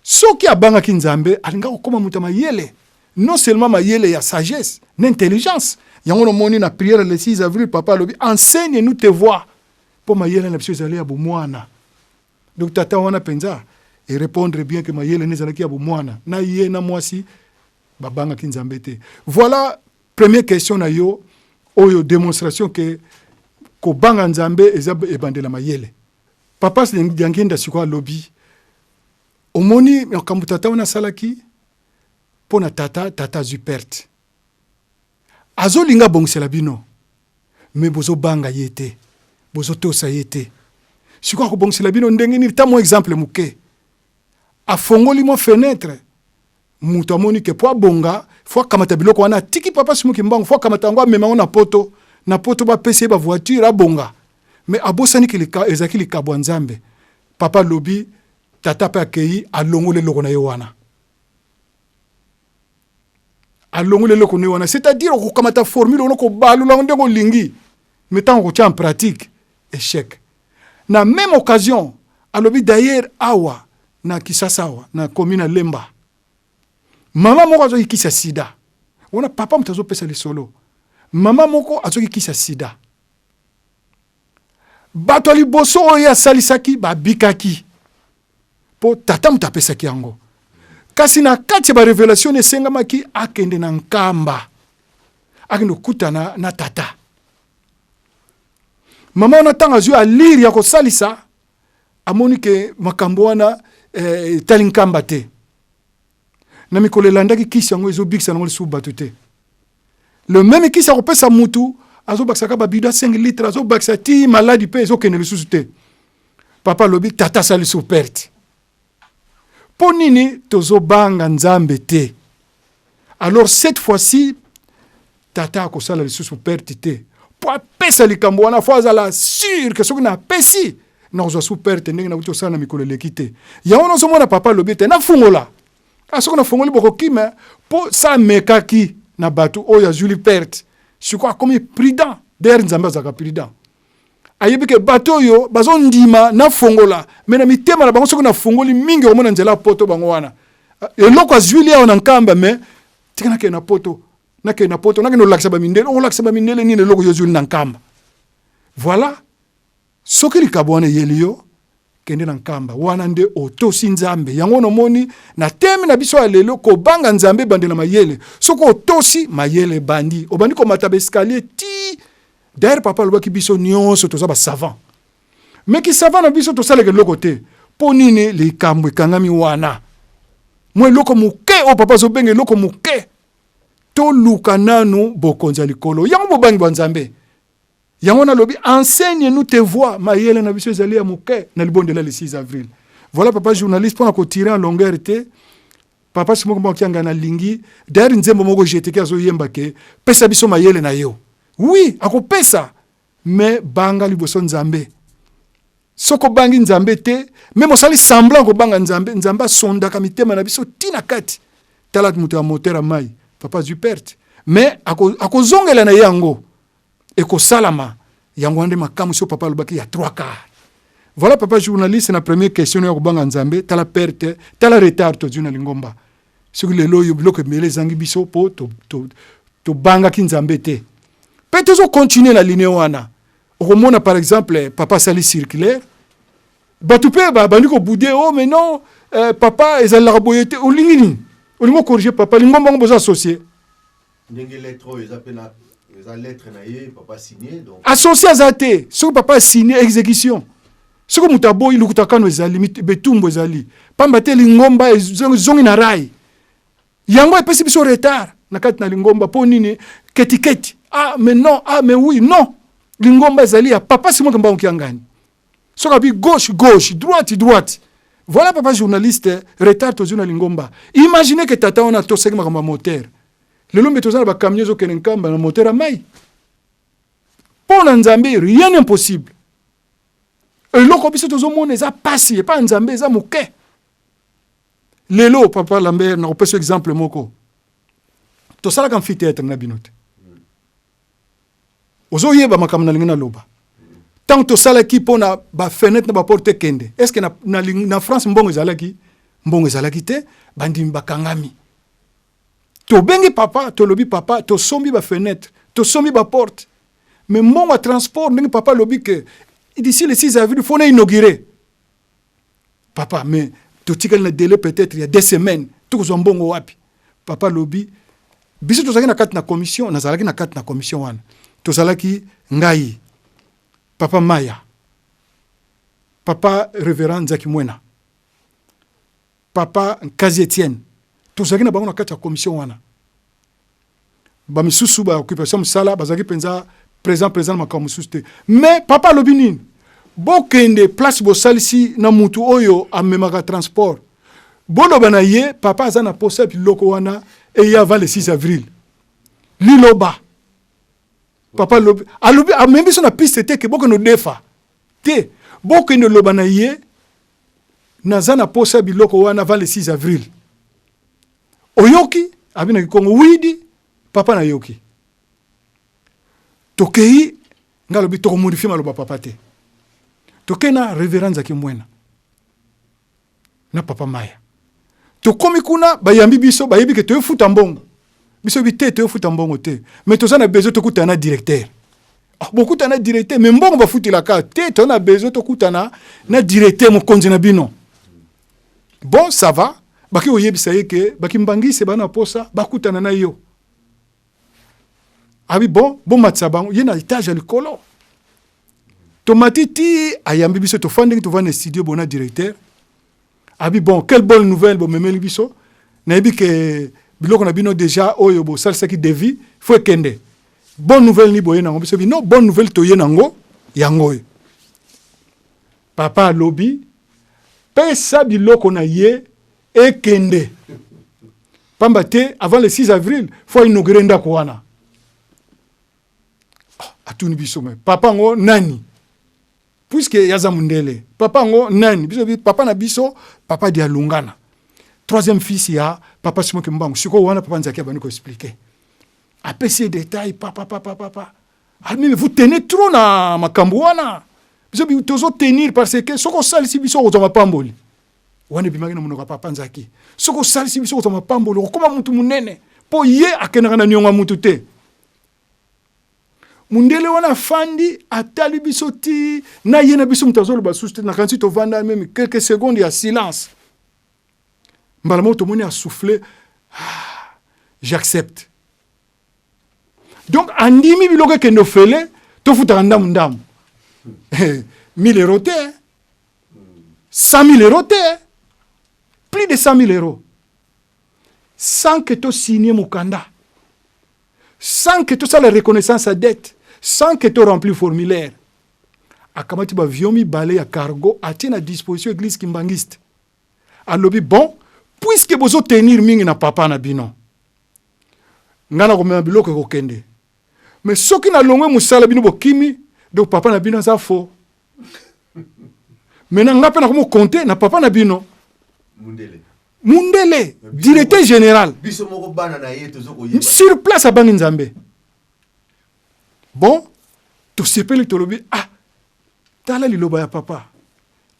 [SPEAKER 2] Soki abangaki Nzambe, alingaka kokóma moto ya mayele, non seulement mayele ya sagesse na intelligence. Yango nomoni na prière le 6 avril, papa alobi: "Enseigne nous tes voies", mpo mayele na biso ezali ya bomwana. Donc tata wana mpenza erépondre bien ke mayele ne ezalaki ya bomwana. Na ye na mwasi babangaki Nzambe te. Voilà première question na yo oyo, démonstration ke kobanga Nzambe eza ebandela mayele. Papa Diangenda sikoyo alobi: omoni makambo tata wana asalaki mpo na tata, tata azwi perte, azolinga abongisela bino, mais bozobanga ye te, bozotosa ye te. Sikoyo akobongisela bino ndenge nini? Ta mwa exemple moke: afongoli mwa fenêtre, moto amoni ke po abonga, fo akamata biloko wana atiki papa Simon Kimbangu, fo akamata yango, amema yango na poto. Na poto bapesi ye bavoiture, abonga. Mais abosani ke ezalaki likabo ya Nzambe. Papa alobi: tata mpe akei, alongoli eloko na ye wana, alongoli eloko na ye wana. C'est-à-dire okokamata formule wana, kobalula yango ndenge olingi, mais ntango kotia en pratique, échec. Na même occasion alobi d'ailleurs awa na Kisasa, awa na commune ya Lemba, mama moko azoyikisa sida wana. Papa moto azopesa lisolo. Mama moko azwaki kisi ya sida. Bato ya liboso oyo ye asalisaki babikaki mpo tata moto apesaki yango. Kasi na kati ya barevelation esengamaki akende na Nkamba, akende kokutana na tata. Mama wana ntango azwi alire ya kosalisa, amoni ke makambo wana eh, etali Nkamba te. Na mikolo elandaki, kisi yango ezobikisa nango lisusu bato te. Le meme kisi akopesa mutu, azobakisaka babido ya 5 litre, azobakisa ti maladi mpe ezokende lisusu te. Papa alobi tata asali lisusu perte. Mpo nini tozobanga Nzambe te? Alors cette fois-ci tata akosala lisusu perte te, mpo apesa likambo wana fo azala sur ke soki napesi nakozwa su perte ndenge nakuti kosala na mikolo eleki te. Yango wana ozomona papa alobi ete nafungola, ah, soki nafongoli bokokima, mpo sa amekaki na bato oyo azwili perte. Sikoyo akomi prudent. D'ailleurs Nzambe azalaka prudent, ayebi ke bato oyo bazondima nafongola, me na mitema na bango soki nafongoli mingi okomona nzela ya poto bango wana eloko azwili awa na Nkamba, me tika nakende na poto, nakende na poto, nakende olakisa bamindele. Okolakisa bamindele nini eloko yo ozwili na Nkamba? Voilà, soki likabo wana eyeli yo, kende na Nkamba wana nde otosi Nzambe. Yango nomoni na teme na biso ya lelo, kobanga Nzambe ebandela mayele. Soki otosi mayele ebandi, obandi komata baescalier ti. D'ailleurs papa alobaki biso nyonso toza basavant, me kisavant na biso tosalaka eloko te. Mpo nini likambo ekangami wana? Mwa eloko moke oyo papa azobenga eloko moke, toluka nanu bokonzi ya likolo, yango bobangi bwa Nzambe. Yango nalobi enseigne nous tes voies, mayele na biso ezali ya moke na libondela le 6 avril. Voilà papa journaliste, mpona kotire en longueur te, papa Simon Kimbangu Kiangani alingi d'ailleurs nzembo moko jeteke azoyemba ke pesa biso mayele na yo. Oui, akopesa, me banga liboso Nzambe. Soki obangi Nzambe te, meme osali semblant kobanga Nzambe, Nzambe asondaka mitema na biso tina kati. Tala moto ya moteur ya mai, papa azwi perte, me akozongela na ye yango ekosalama. Yango wana nde makambo so papa alobaki ya 3 quarts. Voilà papa journaliste, na première question ya kobanga Nzambe, tala perte, tala retard tozwi na lingomba. Soki lelo oyo biloko ebele ezangi biso mpo tobangaki Nzambe te, mpe tozokontinue na ligne wana. Okomona par exemple papa asali circulaire, bato mpe babandi kobude, oh mais non, papa ezalelaka boye te. Olingi nini? Olingi okorige papa? Lingomba yango boza associe.
[SPEAKER 1] Ndenge lettre oyo eza mpe na eza lettre na ye papa signé, donc
[SPEAKER 2] associé aza te. Soki papa asigne, exécution. Soki moto aboyi, lukuta kano ezali, betumbu ezali pamba te. Lingomba ezongi na rai, yango epesi biso retard na kati na lingomba. Mpo nini? Ketiketi, ah mais non, ah mais oui, non. Lingomba ezali ya papa Simon Kimbangu Kiangani. Soki abi gauche, gauche, droite, droite. Voilà papa journaliste, retard tozwi na lingomba. Imagine ke tata wana atosaki makambo ya moteur, lelo mbe toza na bacamion ezokende Nkamba na moteur ya mai. Mpo na Nzambe rien impossible. Eloko biso tozomona eza pasi, epai ya Nzambe eza moke. Lelo papa Lambert, nakopesa exemple moko. Tosalaka amphithéâtre na bino te, ozoyeba makambo nalingi naloba. Ntango tosalaki mpo na bafenetre na baporte ekende, est ce que na France mbongo ezalaki? Mbongo ezalaki te. Bandimi bakangami, tobengi papa, tolobi papa, tosombi bafenetre, tosombi baporte, mais mbongo ya transport, ndenge papa alobi ke d'ici le 6 avril faut na inaugurer, papa, mais totikali na délai peut-être ya 2 semaines, tokozwa mbongo wapi? Papa alobi, biso tozalaki na kati na commission, nazalaki na kati na commission wana, tozalaki ngai, papa Maya, papa révérend Nzaki Mwena, papa Nkazi Etienne, tozalaki na bango na kati ya commission wana. Bamisusu baoccupation mosala, bazalaki mpenza présent présent na makambo mosusu te. Mais papa alobi nini? Bokende place bosalisi na mutu oyo amemaka transport, boloba na ye papa aza na posa ya biloko wana eya avant le 6 avril. Liloba papa alobi, alobi amemi biso na piste te ke bokende odefa te, bokende oloba na ye naza na posa ya biloko wana avant le 6 avril. Oyoki? Abi na kikongo widi papa nayoki. Tokei, ngai alobi tokomodifie maloba papa te. Tokei na révérend Nzaki Mwena na papa Maya. Tokomi kuna, bayambi biso, bayebi ke toyefuta mbongo. Biso bi te, toyofuta mbongo te, mais toza na besoin tokutana na directeur. Ah, bokutana na directeur, mais mbongo bafutelaka te. Toza na besoin tokutana na directeur, mokonzi na bino. Bon, ça va. Baki koyebisa ye ke bakimbangisi bana posa bakutana na yo. Abi bon, bomatisa bango ye na étage ya likolo. Tomati ti ayambi biso, tofandi, tovandi na studio bona directeur. Abi bon, quelle bonne nouvelle bomemeli biso? Nayebi ke biloko na bino déjà oyo bosalisaki devis faut ekende. Bonne nouvelle ni boye nango? Biso bino, bonne nouvelle toye nango yango oyo. Papa alobi pesa biloko na ye ekende, pamba te avant le 6 avril faut inaugurer ndako wana. Oh, atuni biso: mais papa yango nani? Puisque yaza mundele, papa yango nani? Biso papa na biso, papa Dialungana, troisième fils ya papa Simon Kimbangu. Sikoyo wana papa Nzaki abandi koexpliquer, apesi ye détail. Papa, papa, papa alimi, vous tenez trop na makambo wana. Biso tozotenir parce que soki osalisi biso, okozwa mapamboli. Wana ebimaki na monoko ya papa Nzaki: soki osalisi biso, okozwa mapamboli, okokóma mutu monene, mpo ye akendaka na niongo ya mutu te. Mundele wana afandi, atali biso ti na ye na biso, moto azoloba susu te. Nakanisi tovanda même quelques secondes ya silence. Mbala moko tomoni asouffle: ah, j'accepte. Donc andimi biloko ekende ofele, tofutaka ndamu ndamu. 1000 euros te, 100 000 euros te, plus de 100 000 euros, sans que tosigne mokanda, sans que tosala reconnaissance à dette, sans que toremplir formulaire. Akamati baavion mibale ya cargo, atie na disposition église kimbangiste. Alobi: bon, puisque bozotenir mingi na papa na bino, ngai nakomema biloko ekokende, mais soki nalongwe mosala, bino bokimi, donc papa na bino aza faux. Maintenant nga mpe nakomi compter na papa na bino.
[SPEAKER 1] Mundele.
[SPEAKER 2] Mundele, directeur général.
[SPEAKER 1] Biso moko bana na ye tozokoyeba.
[SPEAKER 2] Sur place abangi Nzambe. Bon, tosepeli, tolobi: ah, tala liloba ya papa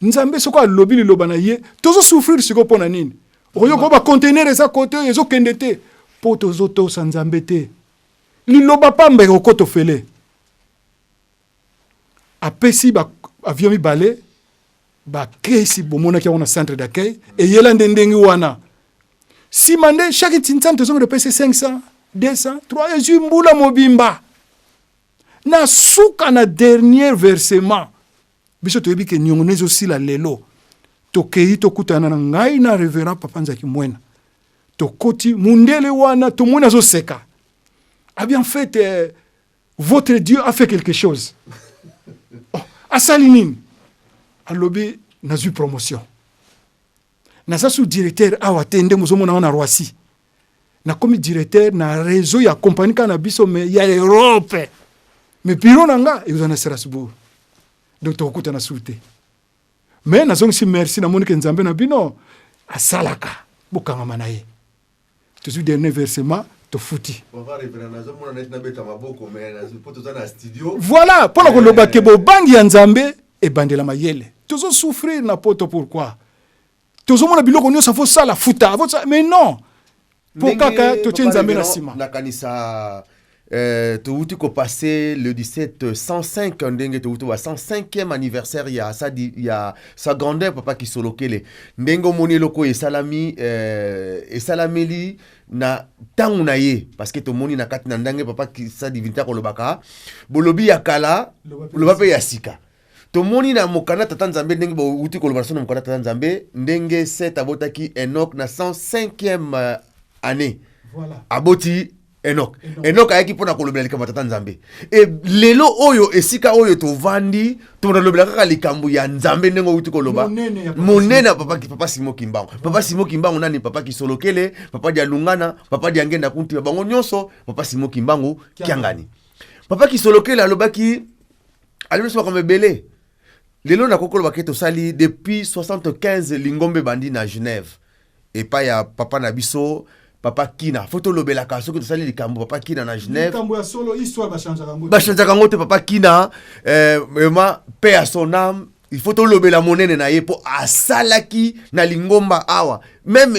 [SPEAKER 2] Nzambe. Soki alobi liloba na ye, tozosouffrir sikoyo mpo na nini? Okoyoka oyo baconteneur eza kote oyo ezokende te, mpo tozotosa Nzambe te. Liloba pamba ekokota ofele. Apesi baavion mibale, bakesi bomonaki yango na centre d'accueil, eyela nde ndenge wana. Nsima nde chaque tinsani tozongi topesi 500, 200, 3, ezwi mbula mobimba. Na suka, na dernier versement, biso toyebi ke niongo no ezosila lelo. Tokei, tokutana na ngai na révérend papa Nzaki Mwena. Tokoti, mundele wana tomoni azoseka. Abi: en fait, votre Dieu a fait quelque chose. Oh, asali nini? Alobi: nazwi promotion, naza sous directeur awa te, nde mozomona ngo na Roissy. Nakomi directeur na réseau ya compagnie kaka na biso, mais ya Europe, mais bureau na nga ekozala na Strasbourg, donc tokokutana su te. Mais nazongisi merci, namoni ke Nzambe na bino asalaka, bokangama na ye. Tozwi dernier versement, tofuti.
[SPEAKER 1] Papa révérend, nazomona neti nabeta maboko, mais po toza na studio.
[SPEAKER 2] Voilà, mpo na koloba ke bobangi ya Nzambe ebandela mayele. Tozosouffrir na poto, pourquoi? Tozomona biloko nyonso afosala futa, afosala, mais non, mpo kaka totie Nzambe na nsima.
[SPEAKER 1] Nakanisa touti kopasser le 17 105, ndenge touti ba 105e anniversaire ya sa grandeur papa Kisolokele. Ndenge omoni eloko oyo esalami, esalameli na ntango na ye, parce que tomoni na kati na ndenge papa sa divinité akolobaka bolobi ya kala, loba mpe ya sika. Tomoni na mokanda tata Nzambe, ndenge bouti koloba na so na mokanda tata Nzambe, ndenge Set abotaki Enok na 105e année. Aboti Enok. Enok ayaki mpona kolobela likambo ya tata Nzambe. E lelo oyo, esika oyo tovandi, tolobela kaka likambo ya Nzambe, ndenge outi koloba. Monene ya papa Simo Kimbangu. Papa Simo Kimbangu nani? Papa Kisolokele, papa Dialungana, papa Diangenda Kunti, bango nyonso papa Simo Kimbangu Kiangani. Papa Kisolokele alobaki, alobi biso makambo ebele. Lelo nakoki koloba ke tosali depuis 75, lingombe ebandi na Genève epai ya papa na biso, papa Kina. Faut tolobelaka soki tosali likambo papa Kina na Genève. Bachangeaka yango te. Papa Kina, vraiment, paix à son âme. Il faut tolobela monene na ye, mpo asalaki na lingomba awa. Même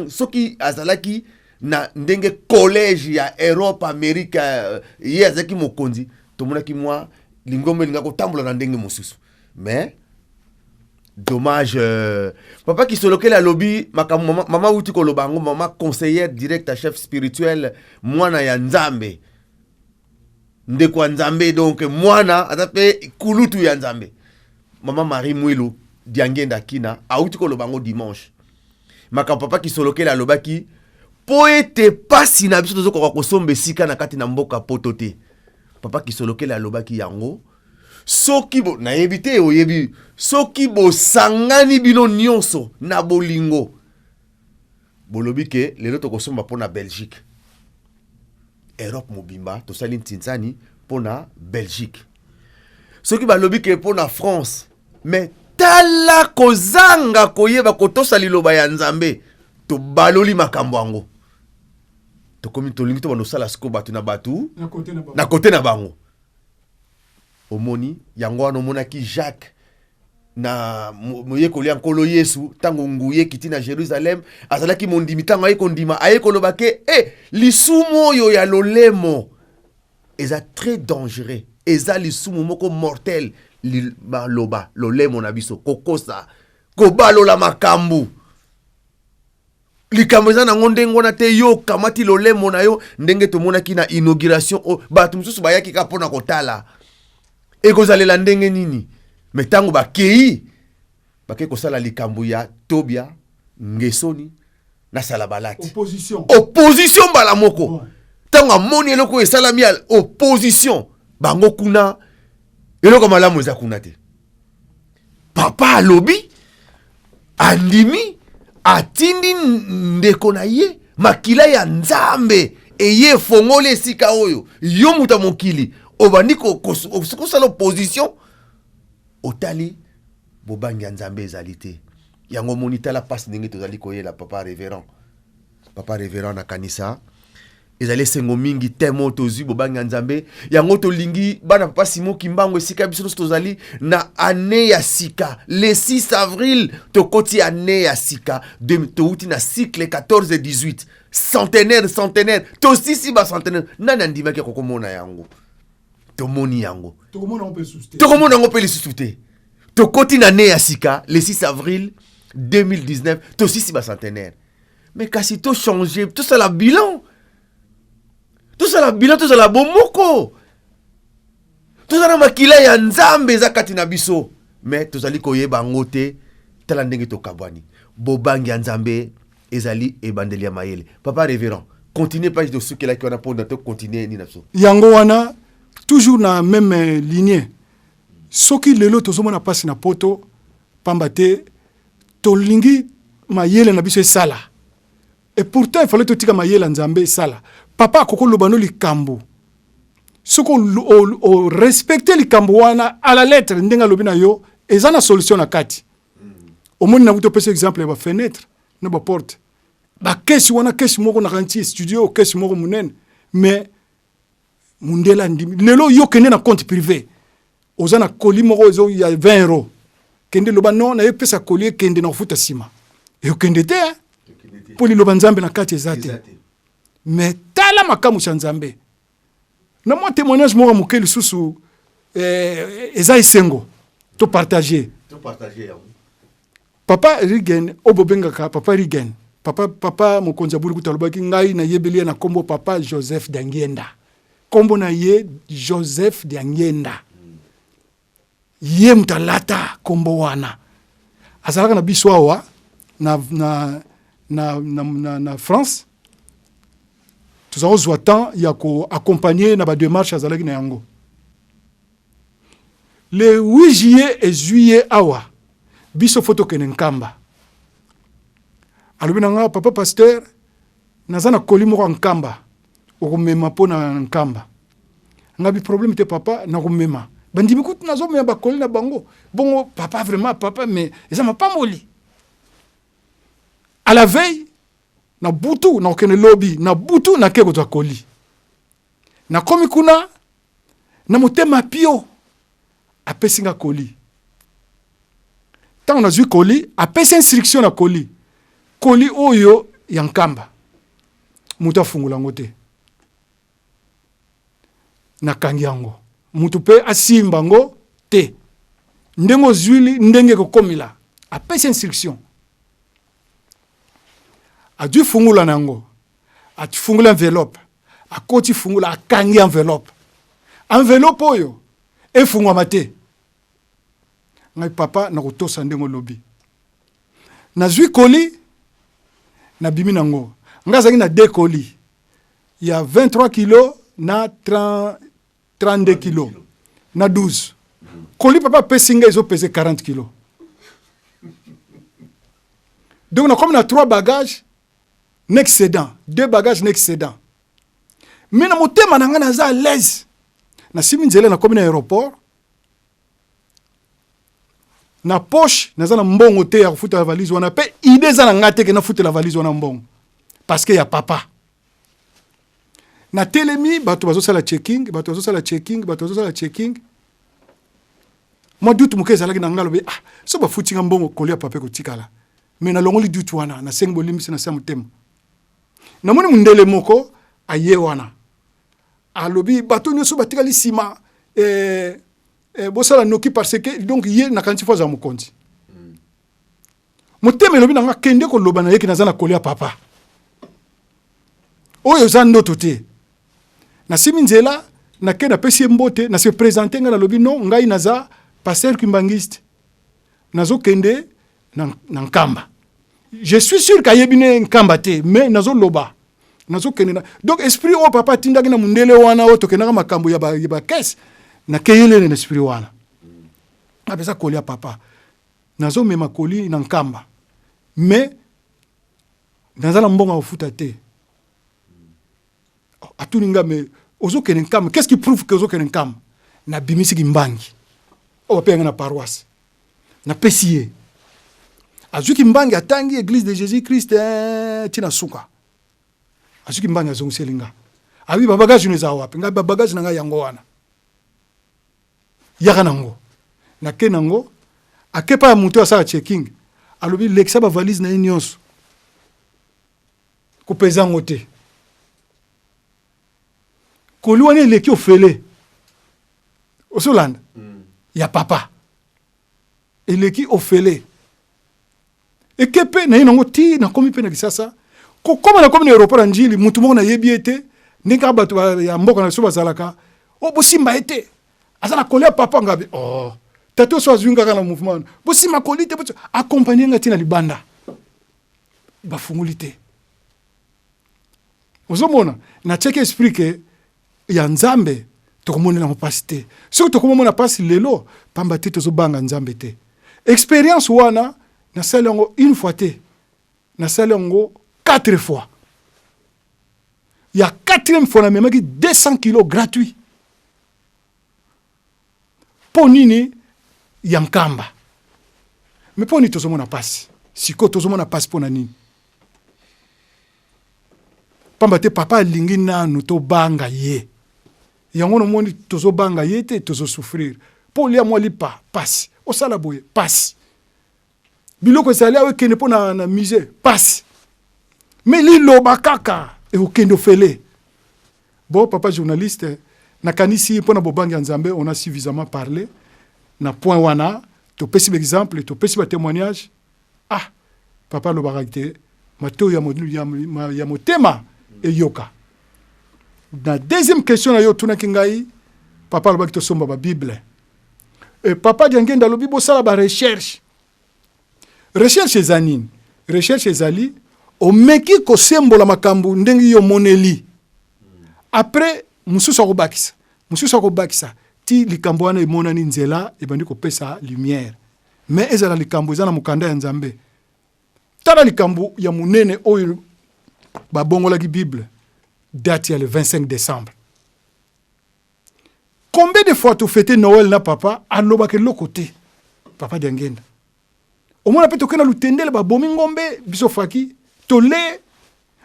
[SPEAKER 1] soki azalaki Na ndenge collège ya Europe, Amerika, ye azalaki mokonzi, tomonaki mwa lingomba elingaki kotambola na ndenge mosusu. Mais dommage, papa Kisolokele alobi makambo mama, mama wuti koloba yango, mama conseillère directe, chef spirituel, mwana ya Nzambe, ndeko ya Nzambe, donc mwana aza mpe kulutu ya Nzambe, mama Marie Mwilu Diangenda Kina awuti koloba yango dimanche, makambo papa Kisolokele alobaki, mpo ete pasi na biso tozokoka kosomba esika na kati na mboka Poto te. Papa Kisolokele alobaki yango. Soki bo, nayebi te, oyebi, soki bosangani bino nyonso na bolingo, bolobi ke lelo tokosomba mpo na Belgique, Europe mobimba tosali ntinzani mpo na Belgique, soki balobi ke mpo na France. Mais tala, kozanga koyeba kotosa liloba ya Nzambe, tobaloli makambo yango, tokomi tolingi tobanda kosala sikoyo bato na bato na kote na bango. Omoni yango wana, omonaki Jacques na moyekoli ya Nkolo Yesu, ntango nguya ekiti na Jérusalem, azalaki mondimi. Ntango aye kondima, aye koloba ke e lisumu oyo ya lolemo eza très dangereux, eza lisumu moko mortel. Maloba, lolemo na biso, kokosa, kobalola makambo, likambo eza nango ndenge wana te, yo okamati lolemo na yo. Ndenge tomonaki na inauguration oyo, bato mosusu bayaki kaka mpona kotala ekozalela ndenge nini, me ntango bakei, bakei kosala likambo ya Tobia, Ngesoni na Salabalati.
[SPEAKER 2] Opposition.
[SPEAKER 1] Opposition mbala moko. Ntango amoni eloko oyo esalami ya opposition, bango kuna eloko malamu eza kuna te. Papa alobi, andimi, atindi ndeko na ye, makila ya Nzambe eye efongoli esika oyo. Yo moto ya mokili obandi kosala opposition, otali bobangi ya Nzambe ezali te. Yango omoni, tala mpasi ndenge tozali koyela. Papa révérend, papa révérend, nakanisa ezali esengo mingi temo tozwi bobangi ya Nzambe. Yango tolingi bana papa Simon Kimbangu, esika biso nyonso tozali na année ya sika, le 6 avril tokoti année ya sika, touti na cycle 14 18, centenaire, centenaire, tosisi bacentenaire. Nani andimaki akokomona yango? Tomoni yango.
[SPEAKER 2] Tokomona
[SPEAKER 1] yango mpe lisusu te. Tokoti na année ya sika le 6 avril 2019, tosisi bacentenaire. Mais kasi tochange, tosala bilan, tosala bilan, tozala bomoko, tozala na makila ya Nzambe eza kati na biso, mais tozali koyeba yango te. Tala ndenge tokabwani. Bobangi ya Nzambe ezali ebandeli ya mayele. Papa révérend, continue page tosukelaki wana mpona tocontinue nini na biso.
[SPEAKER 2] Yango wana, toujours na même lignée, soki lelo tozomona mpasi na Poto, pamba te tolingi mayele na biso esala. Et pourtant il fallait totika mayele ya Nzambe esala. Papa akokoloba no likambo, soki orespecte likambo wana à la lettre ndenge alobi na yo, eza na solution na kati. Omoni, na topesa exemple ya bafenêtre na baporte, bakesi wana, kesi moko na kanti studio, kesi moko monene, mais mundele andimi. Lelo yo kende na compte privé, oza na colis moko ezo ya 20 euro, kende, loba non, nayepesa colis, ekende na kofuta nsima, ekokende te, mpo liloba Nzambe na kati eza te. Mais tala makambo ya Nzambe. Na mwa témoignage moko ya moke lisusu, eza esengo topartage. Papa Rigen, oyo bobengaka papa Rigen, papa mokonzi ya buli kuta, alobaki ngai nayebeli ye na nkombo papa Joseph Diangienda. Nkombo na ye Joseph Diangienda, ye moto alata nkombo wana. Azalaka na biso awa na France. Toza kozwa temps ya koaccompagne na badémarche azalaki na yango. Le 8 juillet ezwi ye awa, biso fo tokende Nkamba. Alobi na nga: "Papa pasteur, naza na colis moko ya Nkamba, okomema mpo na Nkamba." Ngabi: "Problème te, papa, nakomema." Bandimi kutu nazomema bacolis na bango bongo. Papa, vraiment papa, mais eza mapamboli. À la veille na butu, nakokende lobi na butu, nake kozwa colis. Nakomi kuna na motema pio, apesi nga colis. Ntango nazwi colis, apesi instruction na colis: colis oyo ya Nkamba. Moto afungola yango te. Nakangi yango. Moto mpe asimba yango te. Ndenge ozwili, ndenge ekokomela. Apesi instruction. Azwi fungula na yango. Afungoli enveloppe. Akoti fungula, akangi enveloppe. Enveloppe oyo efungwama te. Ngai papa nakotosa ndenge olobi. Nazwi colis, nabimi nango. Ngai azalaki na deux colis ya 23 kilos na 30, 32 kilos na 12. Colis papa apesi ngai ezopese 40 kilos. Donc nakomi na 3 bagages na excédent, 2 bagages na excédent. Mais na motema na ngai naza à l'aise. Nasimi nzela nakomi na aéroport. Na poche naza na mbongo te ya kofuta valise wana, pe idée eza na ngai te ke nafutela valise wana mbongo parce que ya papa. Natelemi, bato bazosala checking, bato bazosala checking, bato bazosala checking. Mwa doute moke ezalaki na ngai, alobi ah, so bafuti nga mbongo kolia papa ekotikala. Mais nalongoli doute wana, nasengi bolimbisi na se ya motema. Namoni mondele moko aye wana, alobi bato nyonso batikali nsima, bosala noki parce que donc ye nakanisi fo azala mokonzi. Motema elobi na nga kende koloba na ye ke naza na kolia papa. Oyo eza ndoto te. Nasimi nzela, nake napesi ye mbote, na se présenter nga nalobi non, ngai naza pasteur kimbanguiste. Nazokende na Nkamba. Je suis sûr qu'ayebi ne Nkamba te, mais nazoloba. Nazokende na donc esprit oyo papa atindaki na mundele wana oyo tokendaka makambo ya ba, ya ba caisse, nakeyelele na esprit wana. Apesa kolia papa. Nazomema koli na Nkamba. Mais naza na mbongo ya kofuta te. Atuni nga mais ozokende Nkamba, qu'est-ce qui prouve que ozokende Nkamba? Nabimisi kimbangi oyo bapeya nga na paroisse. Napesi ye. Azwi kimbangi atangi église de Jésus-Christ, tina suka. Azwi kimbangi azongiseli nga. Abi ba bagage no eza wapi? Nga ba bagage na nga yango wana. Yaka nango. Nake nango, akepa ya moto asala checking. Alobi lekisa ba valise na ye nyonso. Kopeza yango te. Koli wana eleki ofele. Osolanda? Ya papa. Eleki ofele. Ekepe na ye nango ti nakomi pe na Kisasa. Kokoma nakomi na aéroport ya Njili, mutu moko nayebi ye te, ndenge kaka bato ya mboka na biso bazalaka, oh, bosimba ye te. Aza na koli ya papa ngabi. Oh, tata oso azwi ngaka na mouvement wana. Bosimba koli te, bosimba. Accompagner nga ti na libanda. Bafungoli te. Ozomona, na check esprit ke ya Nzambe tokomonela yango pasi te. Soki tokomona pasi lelo, pamba te tozobanga Nzambe te. Expérience wana nasali yango une fois te, nasali yango 4 fois. Ya 4e fois namemaki 200 kilos gratuit. Po nini ya Nkamba? Mais po nini tozomona pasi? Sikoyo tozomona pasi po na nini? Pamba te papa alingi nanu tobanga ye. Yango nomoni tozobanga ye te, tozosouffrir. Po olia mwa lipa pasi, osala boye pasi. Biloko ezali awa ekende po na musée pasi. Mais liloba kaka ekokende ofele. Bon papa journaliste, nakanisi mpo na bobangi ya Nzambe, on a suffisamment parlé na point wana, topesi ba exemple, topesi ba témoignage. Ah, papa alobaka te matoyi ya motema eyoka. Na deuxième question na yo otunaki ngai, papa alobaki tosomba ba Bible. Et papa Diangenda alobi bosala ba recherche. Recherche eza nini? Recherche ezali omeki kosembola makambo ndenge yo moneli. Après mosusu akobakisa, mosusu akobakisa ti likambo wana emonani nzela ebandi kopesa lumière. Mais ezala likambo eza na mokanda ya Nzambe. Tala likambo ya monene oyo babongolaki Bible date ya le 25 décembre. Combien de fois tu fêtais Noël na papa alobaka eloko te? Papa Diangenda. Omona pe tokenda lutendele babomi ngombe biso faki tole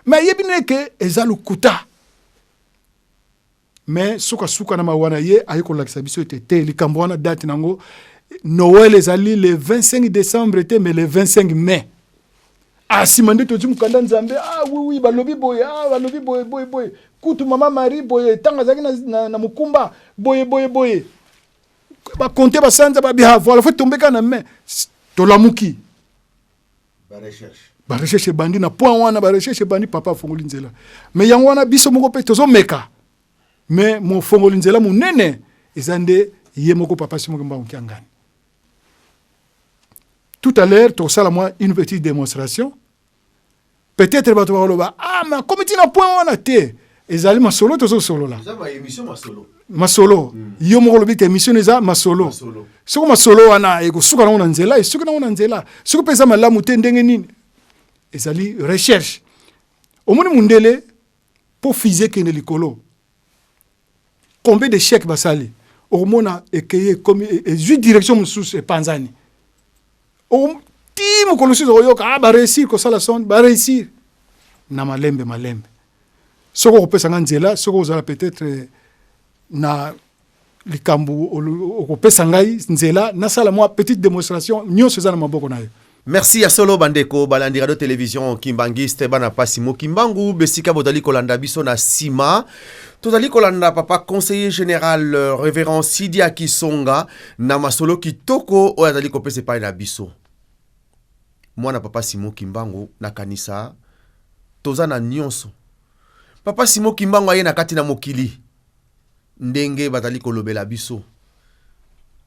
[SPEAKER 2] mais ayebi ne ke eza lokuta. Mais suka suka na mawa na ye aye kolakisa biso ete te likambo wana date nango Noël ezali le 25 décembre te mais le 25 mai. Ah, nsima nde tozwi mokanda Nzambe. Ah, oui, oui, balobi boye, ah, balobi boye, boye, boye. Kutu mama Marie boye, ntango azalaki na, na, na mokumba, boye, boye, boye. Bakonte basanza babi, ah, voilà, faut tomber kaka na main. Tolamuki. Ba recherche ebandi na point wana, ba recherche ebandi, papa afongoli nzela. Mais yango wana biso moko mpe tozomeka. Mais mofongoli nzela monene eza nde ye moko papa Simon Kimbangu Kiangani. Tout à l'heure tokosala mwa une petite démonstration. Peut-être bato bakoloba, ah, mais akomi ti na point wana te. Ezali masolo tozosolola.
[SPEAKER 1] Masolo.
[SPEAKER 2] Masolo. Yo moko olobi te émission eza masolo.
[SPEAKER 1] Masolo.
[SPEAKER 2] Soki masolo wana ekosuka nango na nzela, esuki nango na nzela. Soki mpe eza malamu te ndenge nini? Ezali recherche. Omoni mundele mpo fusée ekende likolo. Combien de chèques basali? Okomona ekeye ekomi ezwi direction mosusu epanzani. Ti mokolo mosusu okoyoka, ah, ba réussir kosala sonde, ba réussir na malembe malembe. Soki okopesa nga nzela, soki ozala peut-être na likambo okopesa ngai nzela nasala mwa petite démonstration, nyonso eza na maboko na yo.
[SPEAKER 1] Merci ya solo bandeko balandi radio télévision Kimbanguiste, bana pasi Mokimbangu besika bozali kolanda biso. Na nsima tozali kolanda papa conseiller général révérend Sidia Kisonga na masolo kitoko oyo azali kopesa epai na biso. Mwana papa Simon Kimbangu, nakanisa toza na nyonso. Papa Simon Kimbangu aye na kati na mokili ndenge bazali kolobela biso,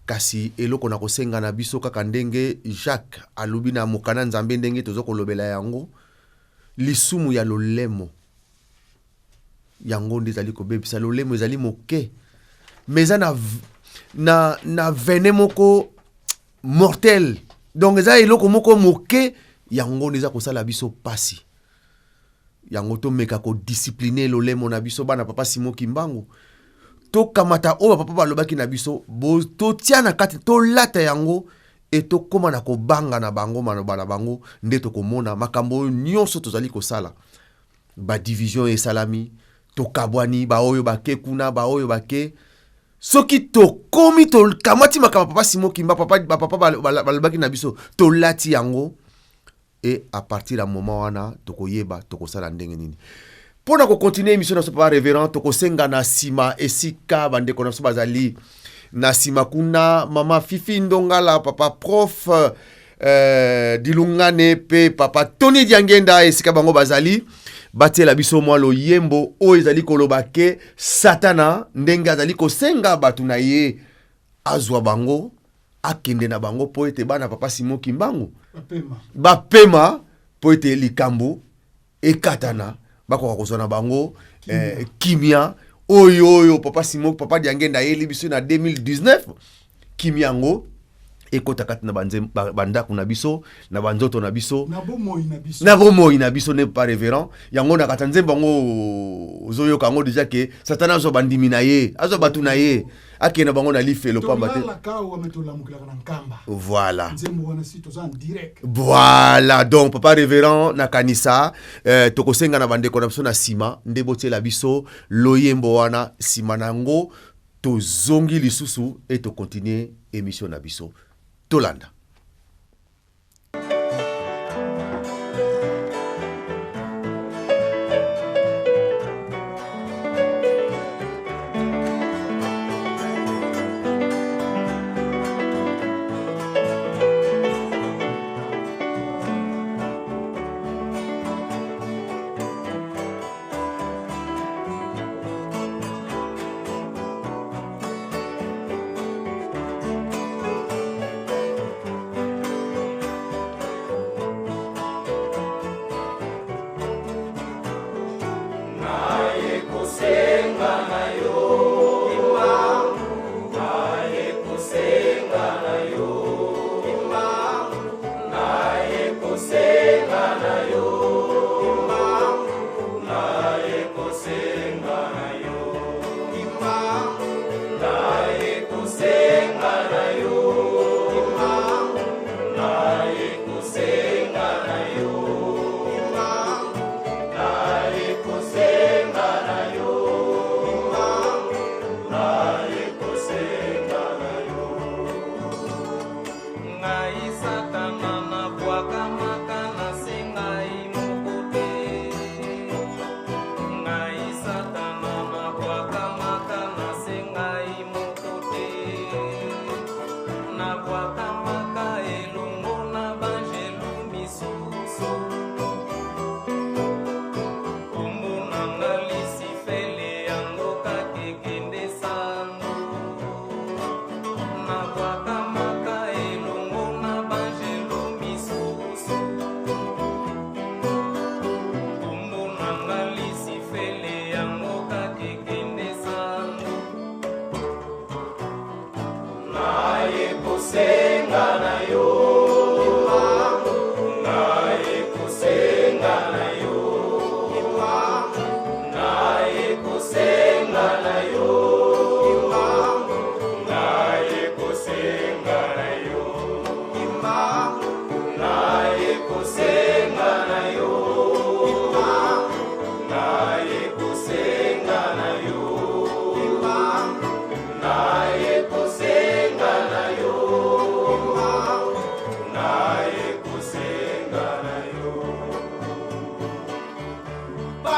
[SPEAKER 1] kasi eloko na kosenga na biso kaka ndenge Jacques alobi na mokanda Nzambe, ndenge toza kolobela yango, lisumu ya lolemo yango nde ezali kobebisa. Lolemo ezali moke, mais eza na venin moko mortel. Donc eza eloko moko moke, yango nde eza kosala biso pasi. Yango tomeka kodiscipline lolemo na biso. Bana papa Simon Kimbangu, tokamata oyo bapapa balobaki na biso, totia na kati, tolata yango e tokóma na kobanga na bango maloba na bango, nde tokomona makambo oyo nyonso tozali kosala. Badivision esalami, tokabwani, baoyo bake kuna, baoyo bake. Soki tokomi tokamati makambo papa Simon Kimba, papa, bapapa balobaki na biso, tolati yango e à partir ya moment wana tokoyeba tokosala ndenge nini mpo na kocontinue émission na biso. Papa révérend, tokosenga na nsima esika bandeko na biso bazali na nsima kuna, mama Fifi Ndongala, papa prof Dilungane mpe papa Tony Diangenda, esika bango bazali, batiela biso mwa loyembo oyo ezali koloba ke Satana ndenge azali kosenga bato na ye azwa bango, akende na bango, mpo ete bana papa Simon Kimbangu
[SPEAKER 2] bapema,
[SPEAKER 1] bapema, mpo ete likambo ekatana, bakoka kozwa na bango kimia oyo papa Simon, papa Diangenda ayeli biso na 2019. Kimia yango ekota kati na bandako na biso, na banzoto na biso,
[SPEAKER 2] na bomoi na biso.
[SPEAKER 1] Na bomoi na biso ne pas révérend. Yango na kati ya nzembo yango ozoyoka yango déjà ke Satana azwa bandimi na ye, azwa bato na ye, akende na bango na lifelo pamba te.
[SPEAKER 2] Tolalaka awa me tolamukelaka na Nkamba.
[SPEAKER 1] Voilà.
[SPEAKER 2] Nzembo wana si toza en direct.
[SPEAKER 1] Voilà, donc papa révérend, nakanisa tokosenga na bandeko na biso na nsima nde botiela biso loyembo wana. Nsima na yango tozongi lisusu e tokontinue émission na biso. Tolanda.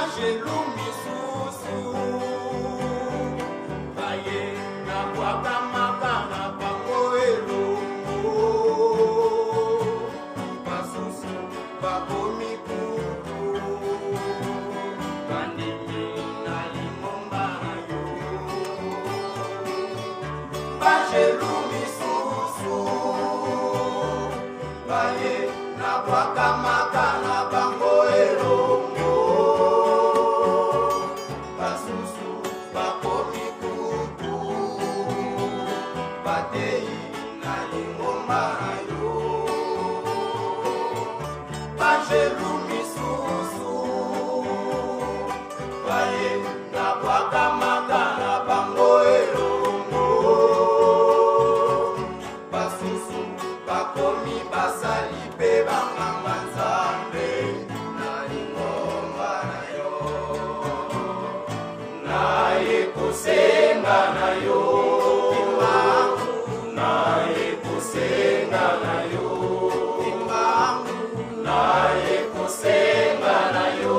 [SPEAKER 3] Bangelu misusu baye nabwakamaka na bango elongo, basusu bakomi kutu bandimi na lingomba na yo. Bangelu misusu baye nabwakamaka na bango elongo, basusu bakomi kutu batei na lingomba na yo. Bangelu misusu baye nabwakamaka na bango elongo, basusu bakomi basali mpe banganga Nzambe na lingomba na yo. Naye kosenga na yo, naye kosenga na yo, naye kosenga na yo,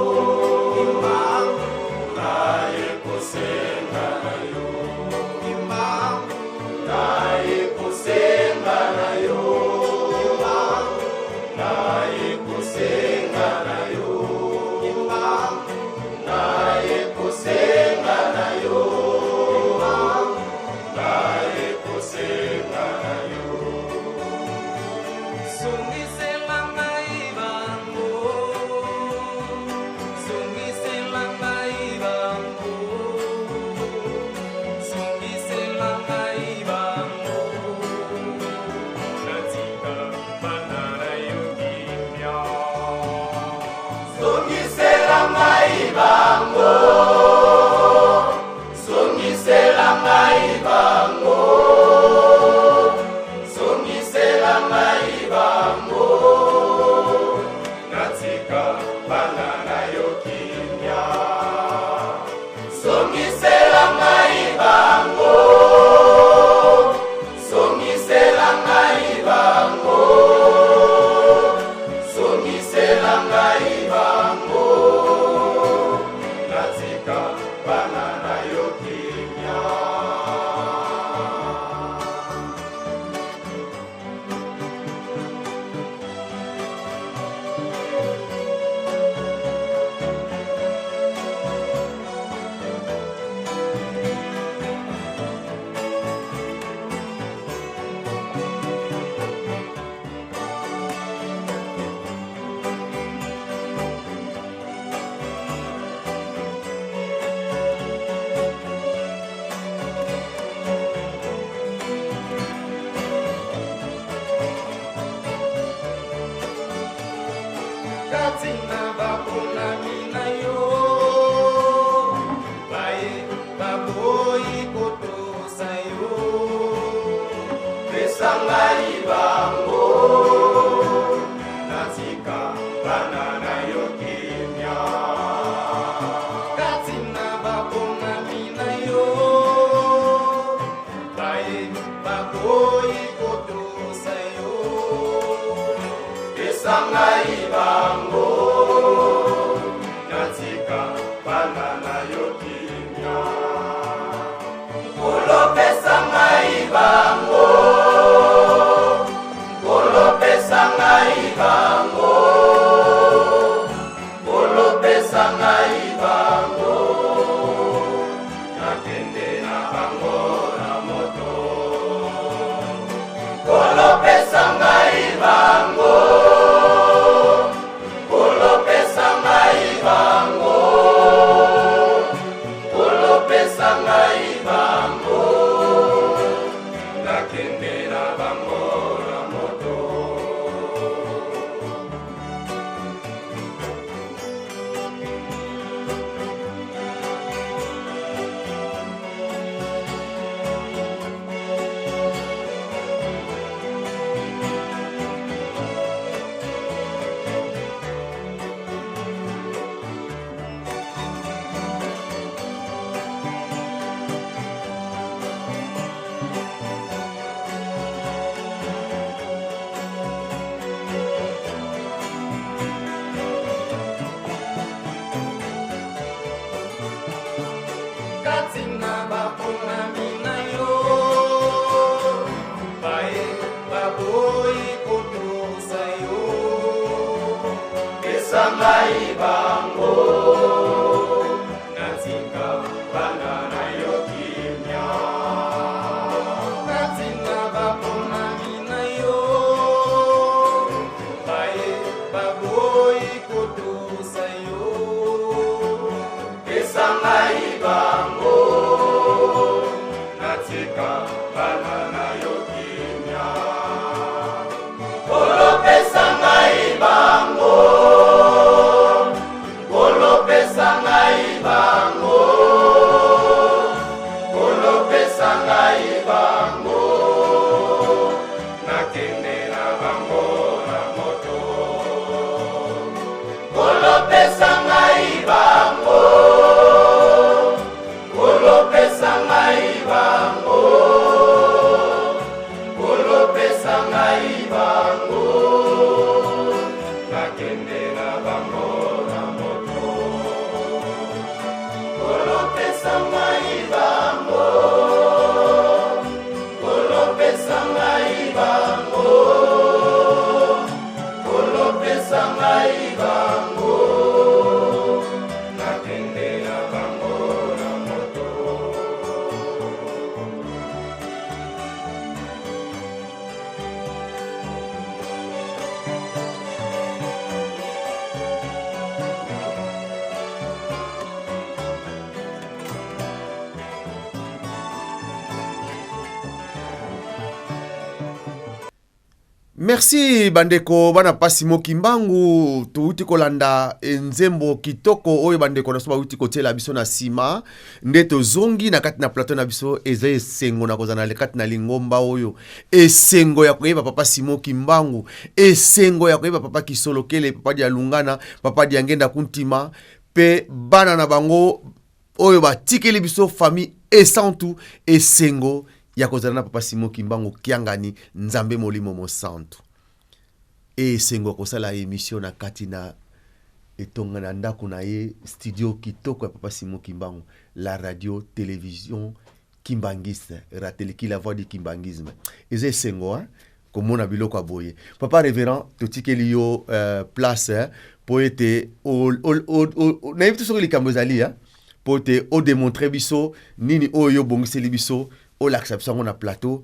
[SPEAKER 3] ngai bango natika bana na yo kimia natina baponami na yo baye baboyi kotosa yo pesa ngai bango natika bana na yo kimia Nkolo pesa ngai bango Nkolo pesa ngai bango Nkolo pesa ngai bango nakende na bango na moto Nkolo pesa ngai bango Nkolo pesa ngai bango Nkolo pesa ngai bango nakende na bango na moto Nkolo pesa ngai bango Nkolo pesa ngai bango Nkolo pesa ngai bango nakende na bango na moto
[SPEAKER 1] Merci bandeko bana pasi mokimbangu touti kolanda nzembo kitoko oyo bandeko na biso bauti kotiela biso na nsima nde tozongi na kati na plateau na biso. Eza esengo na kozala na kati na lingomba oyo, esengo ya koyeba papa Simon Kimbangu, esengo ya koyeba papa Kisolokele, papa Dialungana, papa Diangenda Kuntima pe bana na bango oyo batikeli biso famille esantu. Esengo ya kozala na papa Simon Kimbangu Kiangani, Nzambe Molimo Mosantu. E esengo ya kosala emission na kati na etonga na ndako na ye, studio kitoko ya papa Simon Kimbangu, la radio télévision kimbanguiste, Rateliki, la voix du kimbanguisme. Eza esengo hein? Komona biloko ya boye. Papa révérend, totikeli yo place hein? Po ete nayebi te soki likambo ezali hein? Po ete odemontre biso nini oyo yo obongiseli biso, olakisa biso yango na plateau.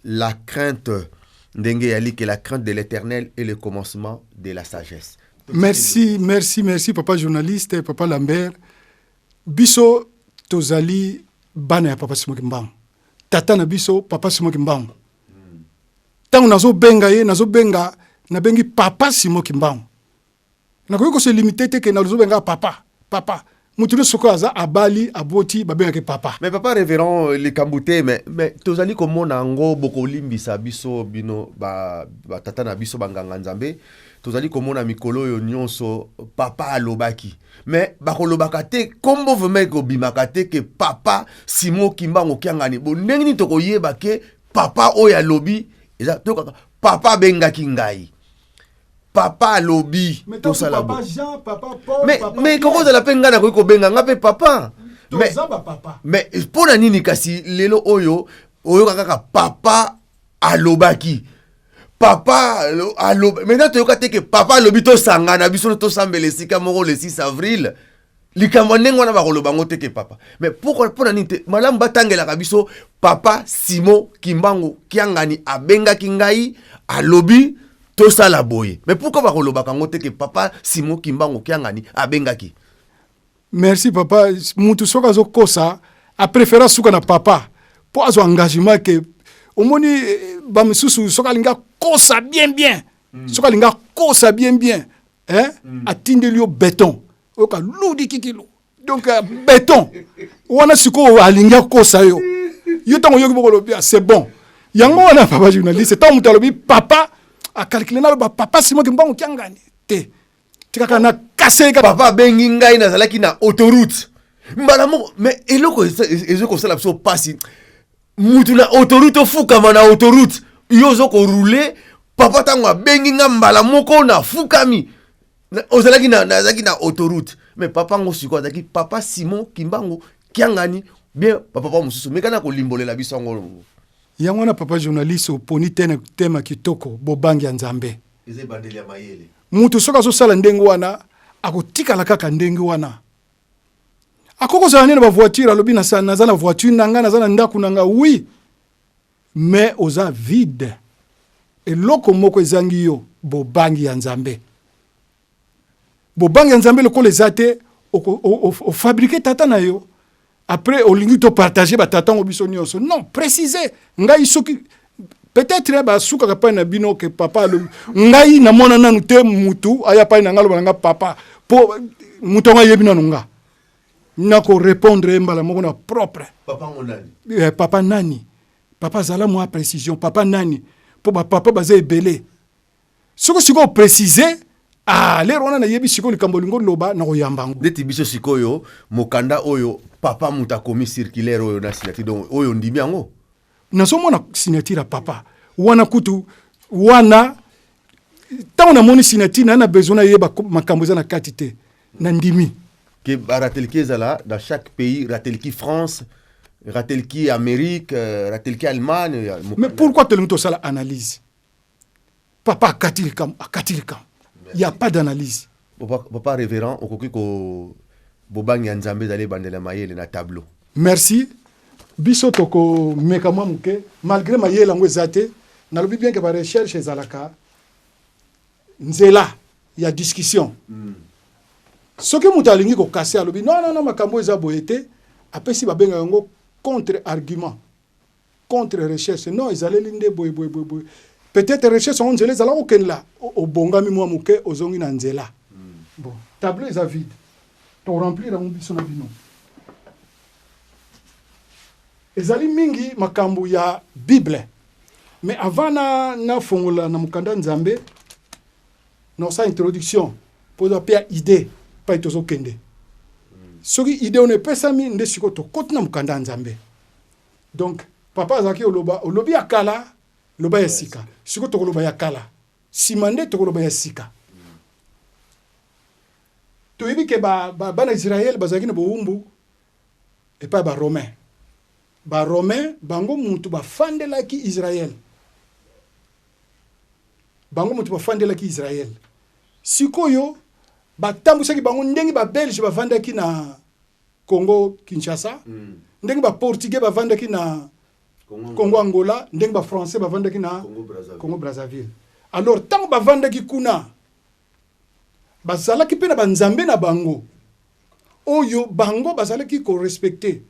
[SPEAKER 1] La crainte ndenge eyali que la crainte de l'Éternel est le commencement de la sagesse.
[SPEAKER 2] Merci, merci, merci papa journaliste, papa Lambert. Biso tozali bana ya papa Simon Kimbangu. Tata na biso papa Simon Kimbangu. Tango nazobenga ye, nazobenga, nabengi papa Simon Kimbangu. Nakoki ko se limiter te ke nazobenga papa, papa. Mutu nyonso soki aza abali, aboti, babengaka ye papa.
[SPEAKER 1] Mais papa révérend, likambo te, mais tozali komona yango, bokolimbisa biso bino ba, ba tata na biso banganga Nzambe, tozali komona mikolo oyo nyonso papa alobaki, mais bakolobaka te kombo vraiment ekobimaka te ke papa Simon Kimbangu Kiangani. Bo ndenge nini tokoyeba ke papa oyo alobi eza to kaka papa abengaki ngai, papa alobi tosala bo. Mais kokozala mpe ngai nakoki kobenga ngai mpe papa, mais mpo na nini kasi lelo oyo oyoka kaka papa alobaki, papa alobi? Maintenant toyoka te ke papa alobi tosangana biso tosambela esika moko le 6 avril. Likambo ya ndenge wana bakoloba yango te ke papa. Mais pourquoi, mpo na nini te malamu batangelaka biso papa Simon Kimbangu Kiangani abengaki ngai, alobi tosala boye? Mais pourquoi bakolobaka yango te ke papa Simon Kimbangu Kiangani abengaki?
[SPEAKER 2] Merci papa. Mutu soki azokosa, apréféra suka na papa mpo azwa engagement ke omoni bamisusu soki alingi akosa bien bien, soki alingi akosa bien bien, hein? Atindeli yo béton, oyoka ludi kikilu. Donc béton wana sikoyo alingi akosa yo. Yo ntango oyoki bokolobi, ah, c'est bon. Yango wana papa journaliste, ntango moto alobi papa, acalcule naloba papa Simon Kimbangu Kiangani te, tikaka na kase.
[SPEAKER 1] Papa abengi ngai, nazalaki na autoroute mbala moko. Mais eloko ezoki kosala biso mpasi, mutu na autoroute, ofukama na autoroute, yo ozo korouler, papa ntango abengi nga mbala moko nafukami. Ozalaki na, nazalaki na autoroute. Mais papa ngo sikoyo azalaki papa Simon Kimbangu Kiangani bien bapapa mosusu? Meka na kolimbolela biso yango.
[SPEAKER 2] Yango wana papa journaliste, oponi te tema kitoko, bobangi ya Nzambe
[SPEAKER 1] eza ebandeli ya mayele.
[SPEAKER 2] Mutu soki azosala ndenge wana, Akotikala kaka ndenge wana. Akoki kozala nde na bavoiture, alobi naza na voiture na ngai, naza na ndako na ngai, oui, mais oza vide. Eloko moko ezangi yo, bobangi ya Nzambe. Bobangi ya Nzambe lokola eza te, ofabrike tata na yo. Après olingi to partager ba tata ngo biso nyonso. Non, préciser. Ngai soki peut-être basukaka pai na bino ke papa alobi ngai namona nanu te mutu aya pai na ngai aloba na nga papa, po mutu yango ayebi nanu nga, nako répondre ye mbala moko na propre.
[SPEAKER 1] Papa ngo nani?
[SPEAKER 2] Papa nani? Papa azala mwa précision, papa nani? Po ba papa baza ebele. Soki sikoyo préciser, ah, lero wana nayebi sikoyo likambo olingi oloba, nakoyamba yango.
[SPEAKER 1] Neti biso sikoyo mokanda oyo papa moto akomi circulaire oyo na signature, donc oyo ndimi yango.
[SPEAKER 2] Nazomona signature ya papa wana kutu wana, ntango namoni signature na besoin nayeba makambo eza na kati te, na ndimi.
[SPEAKER 1] Ke barateliki ezala dans chaque pays, rateliki France, rateliki Amérique, rateliki Allemagne.
[SPEAKER 2] Mais pourquoi tolingi tosala analyse? Papa akati likambo, akati likambo, il y a pas d'analyse.
[SPEAKER 1] Papa révérend, okoki ko bobangi ya Nzambe ezali ebandela mayele na tableau.
[SPEAKER 2] Merci. Biso tokomeka mwa moke, malgré mayele yango eza te. Nalobi bien ke ba recherche ezalaka nzela ya discussion. Soki moto alingi kokase, alobi non, non, non, makambo eza boye te, apesi babenga yango contre argument, contre recherche. Non, ezaleli nde boye boye boye boye. Peut-être recherche yango nzela ezala kokendela, obongami mwa moke, ozongi na nzela. Bon, tableau eza vide, toremplir yango biso na bino. Ezali mingi makambo ya Bible, mais avant na nafongola na mokanda Nzambe, naosala introduction mpo oza mpe ya idée pai tozokende. Soki idée wana epesami nde sikoyo tokoti na mokanda ya Nzambe. Donc papa azalaki oloba, olobi ya kala, loba ya sika. Sikoyo tokoloba ya kala, nsima nde tokoloba ya sika. Toyebi ke bana Israele bazalaki na bowumbu epai ya Baromain. Baromain bango mutu bafandelaki Israele, bango mutu bafandelaki Israele. Sikoyo batambwisaki bango ndenge Babelge bavandaki na Congo Kinshasa, ndenge Baportugais bavandaki na Congo Angola, ndenge Bafrançais bavandaki na Congo Brazzaville. Alors ntango bavandaki kuna, bazalaki mpe na banzambe na bango oyo bango bazalaki korespecte.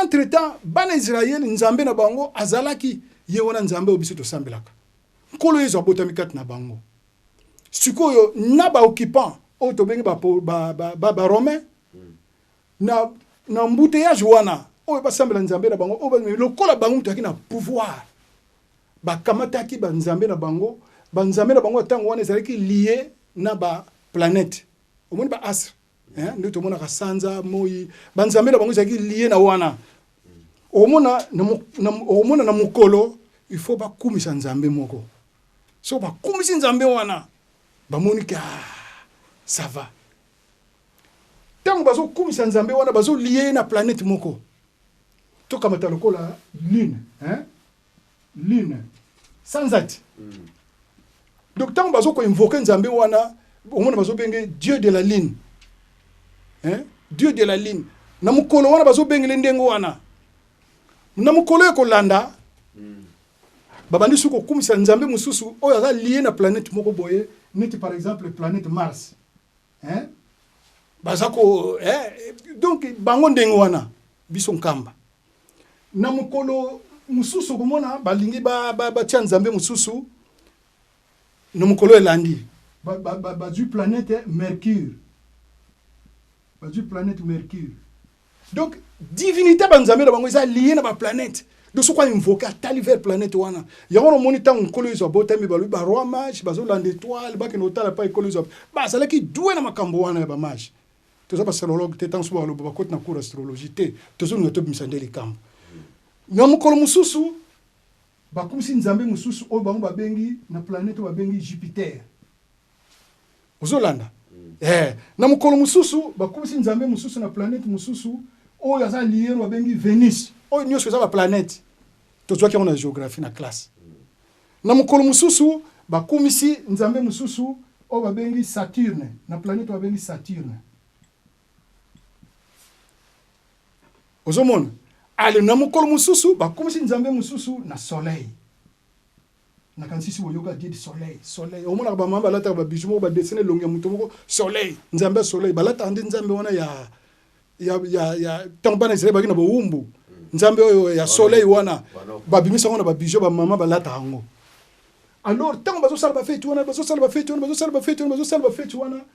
[SPEAKER 2] Entre temps bana Israele, nzambe na bango azalaki ye wana, nzambe oyo biso tosambelaka. Nkolo Yesu abotami kati na bango. Sikoyo na baoccupant oyo tobengi Baromain, na embouteillage wana oyo basambela nzambe na bango, oyo lokola bango moto azalaki na pouvoir, bakamataki banzambe na bango. Banzambe na bango ntango wana ezalaki lié na baplanète. Omoni ba astre, nde tomonaka sanza, moi, banzambe na bango ezalaki lié na wana. Okomona na mokolo il faut bakumisa nzambe moko. So bakumisi nzambe wana, bamoni ke ah, ça va. Ntango bazokumisa nzambe wana, bazolie na planète moko. Tokamata lokola lune, hein? Lune, sanza ti. Donc ntango bazokoinvoke nzambe wana, omona bazobenge dieu de la lune, hein? Dieu de la lune. Na mokolo wana bazobengele ndenge wana. Na mokolo ekolanda, babandi soki kokumisa nzambe mosusu oyo aza lié na planète moko boye, neti par exemple planète Mars, hein? Baza ko, eh, donc bango ndenge wana. Biso nkamba, na mokolo mosusu okomona balingi batia nzambe mosusu. Na mokolo elandi bazwi planète Mercure, bazwi planète Mercure. Donc divinité banzambe na bango eza lié na baplanète. Donc soki ainvoke, atali vers planète wana. Yango namoni ntango Nkolo Yesu abotami, balobi baroi mage bazolanda étoile, bakende kotala pa ekolo Yesu. Bazalaki doué na makambo wana ya bamage. Toza baastrologue te, ntango so baloba bakoti na cours astrologie te. Tozolinga tobimisa nde likambo. Na mokolo mosusu bakumisi nzambe mosusu oyo bango babengi na planète oyo babengi Jupiter. Ozolanda? Na mokolo mosusu bakumisi nzambe mosusu na planète mosusu oyo aza lié, babengi Vénus. Oyo nyonso eza baplanète, tozwaki yango na géographie na classe. Na mokolo mosusu bakumisi nzambe mosusu. Oyo babengi Saturne, na planète oyo babengi Saturne. Ozomona? Ale na mokolo mosusu bakomisi nzambe mosusu na soleil. Nakanisi si boyoka dieu du soleil, soleil. Omonaka ba mama balataka ba bijoux moko ba dessiner elongi ya moto moko soleil, nzambe ya soleil. Balataka nde nzambe wana ya ya ya ya ntango bana Israël baki na bowumbu. Nzambe oyo ya soleil wana babimisa yango na ba bijoux ba mama balataka yango. Alors ntango bazosala ba feti wana, bazosala ba feti wana, bazosala ba feti wana, bazosala ba feti wana,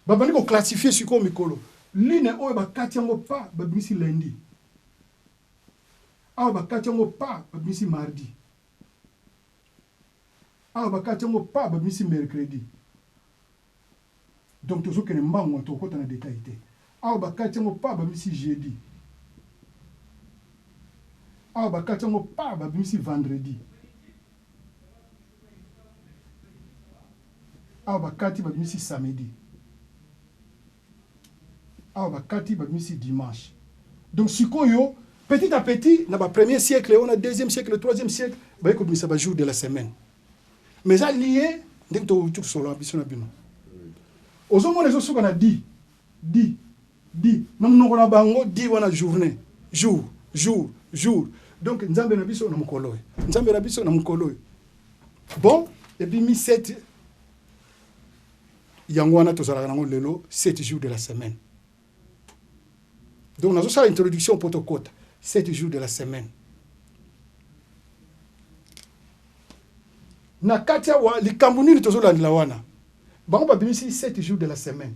[SPEAKER 2] babandi ko classifier sikoyo mikolo. Lune oyo bakati yango pa babimisi lundi. Awa bakati yango pa babimisi mardi. Awa bakati yango pa babimisi mercredi. Donc tozokende mbangu tokokota na detail te. Awa bakati yango pa babimisi jeudi. Awa bakati yango pa babimisi vendredi. Awa bakati babimisi samedi. Awa bakati babimisi dimanche. Donc sikoyo petit à petit na ba premier siècle wana deuxième siècle troisième siècle baye kobimisa ba jour de la semaine. Mais eza lié ndenge towuti kosolola biso na bino. Ozomona ezosuka na di di di na monoko na bango di wana journée jour jour jour. Donc nzambe na biso na mokolo oyo, nzambe na biso na mokolo oyo. Bon ebimi 7 yango wana tozalaka nango lelo 7 jours de la semaine. Donc nazosala introduction mpo tokota 7 jours de la semaine. Na kati awa likambo nini tozolandela wana? Bango babimisi 7 jours de la semaine.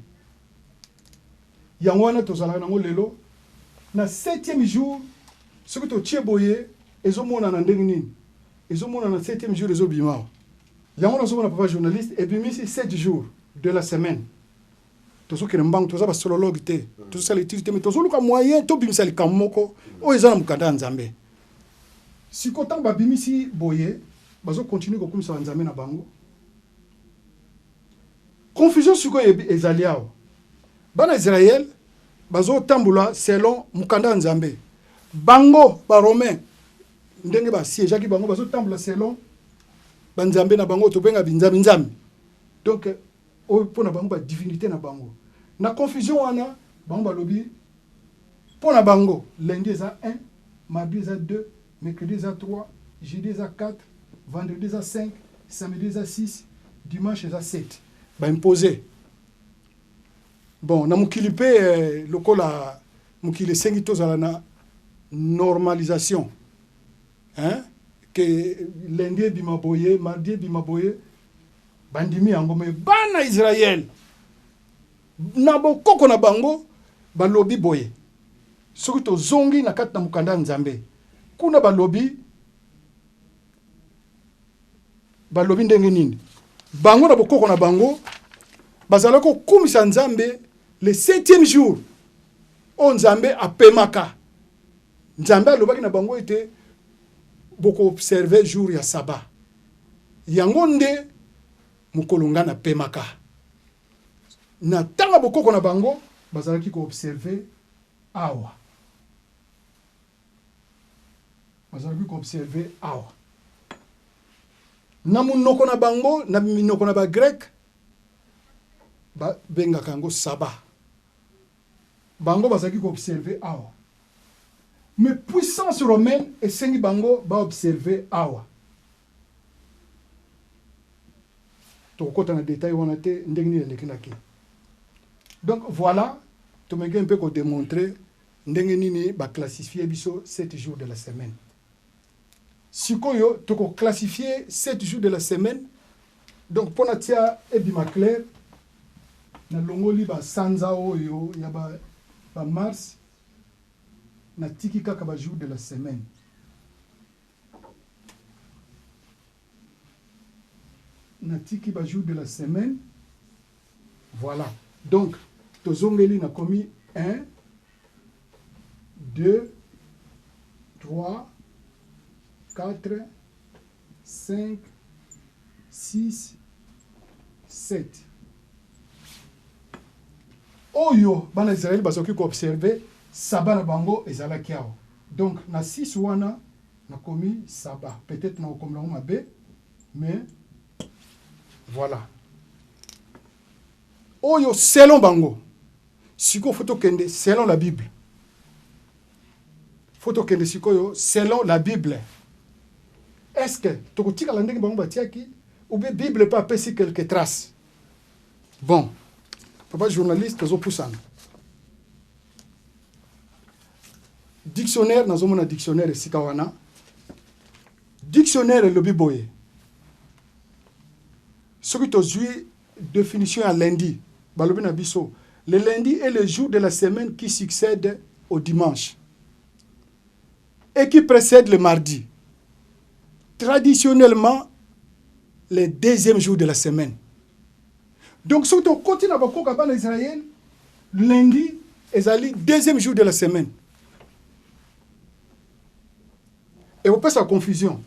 [SPEAKER 2] Yango wana tozalaka nango lelo na 7e jour. Soki totie boye ezomonana ndenge nini? Ezomonana 7e jour ezobima awa. Yango nazomona papa journaliste ebimisi 7 jours de la semaine. Tozokende mbangu, toza basolologue te, tozosala étude te, mais tozoluka moyen tobimisa likambo moko oyo eza na mokanda ya Nzambe. Siko ntango babimisi boye, bazokontinue kokumisa banzambe na bango. Confusion sikoyo ezali awa. Bana Israël bazotambola selon mokanda ya Nzambe. Bango ba Romain ndenge ba siégeaki bango bazotambola selon banzambe na bango tobenga binzambi nzambi. Donc oyo mpo na bango ba divinité na bango. Na confusion wana bango balobi mpo na bango lundi eza 1, mardi eza 2, mercredi eza 3, jeudi eza 4, vendredi eza 5, samedi eza 6, dimanche eza 7. Ba imposer. Bon, na mokili pe eh, lokola mokili esengi tozala na normalisation. Hein? Que lundi ebima boye, mardi ebima boye, bandimi yango mais bana Israël na bokoko na bango balobi boye. Soki tozongi na kati na mokanda ya Nzambe, kuna balobi balobi ndenge nini? Bango na bokoko na bango bazalaki kokumisa Nzambe le septième jour oyo Nzambe apemaka. Nzambe alobaki na bango ete bokoobserve jour ya sabbat. Yango nde mokolo nga napemaka. Na ntango bokoko na bango bazalaki koobserve awa. Bazalaki koobserve awa. Na monoko na bango, na minoko na ba grec babengaka yango sabbat. Bango bazalaki koobserve awa. Mais puissance romaine esengi bango baobserve awa. Tokokota na detail wana te ndenge nini elekelaki. Donc voilà, tomeki mpe kodemontrer ndenge nini baclassifie biso 7 jours de la semaine. Sikoyo tokoclassifie 7 jours de la semaine. Donc mpona tia ebima clair, nalongoli basanza oyo ya ba, ba mars, natiki kaka ba jours de la semaine. Natiki ba jours de la semaine. Voilà. Donc tozongeli nakomi 1 2 3 4 5 6 7. Oyo bana Israël bazoki koobserve sabbat na bango ezalaki awa. Donc na 6 wana nakomi sabbat. Peut-être nakokomela yango mabe, mais voilà. Oyo selon bango. Sikoyo faut tokende selon la Bible. Faut tokende sikoyo selon la Bible. Est-ce que tokotikala ndenge bango batiaki ou bien Bible pe apesi quelques traces? Bon, papa journaliste, tozopusana. Dictionnaire, nazomona dictionnaire esika wana. Dictionnaire elobi boye. Soki tozwi définition ya lundi, balobi na biso, le lundi est le jour de la semaine qui succède au dimanche et qui précède le mardi. Traditionnellement, le deuxième jour de la semaine. Donc, soki tokoti na bakoka bana Israël, lundi ezali deuxième jour de la semaine. Ekopesa confusion,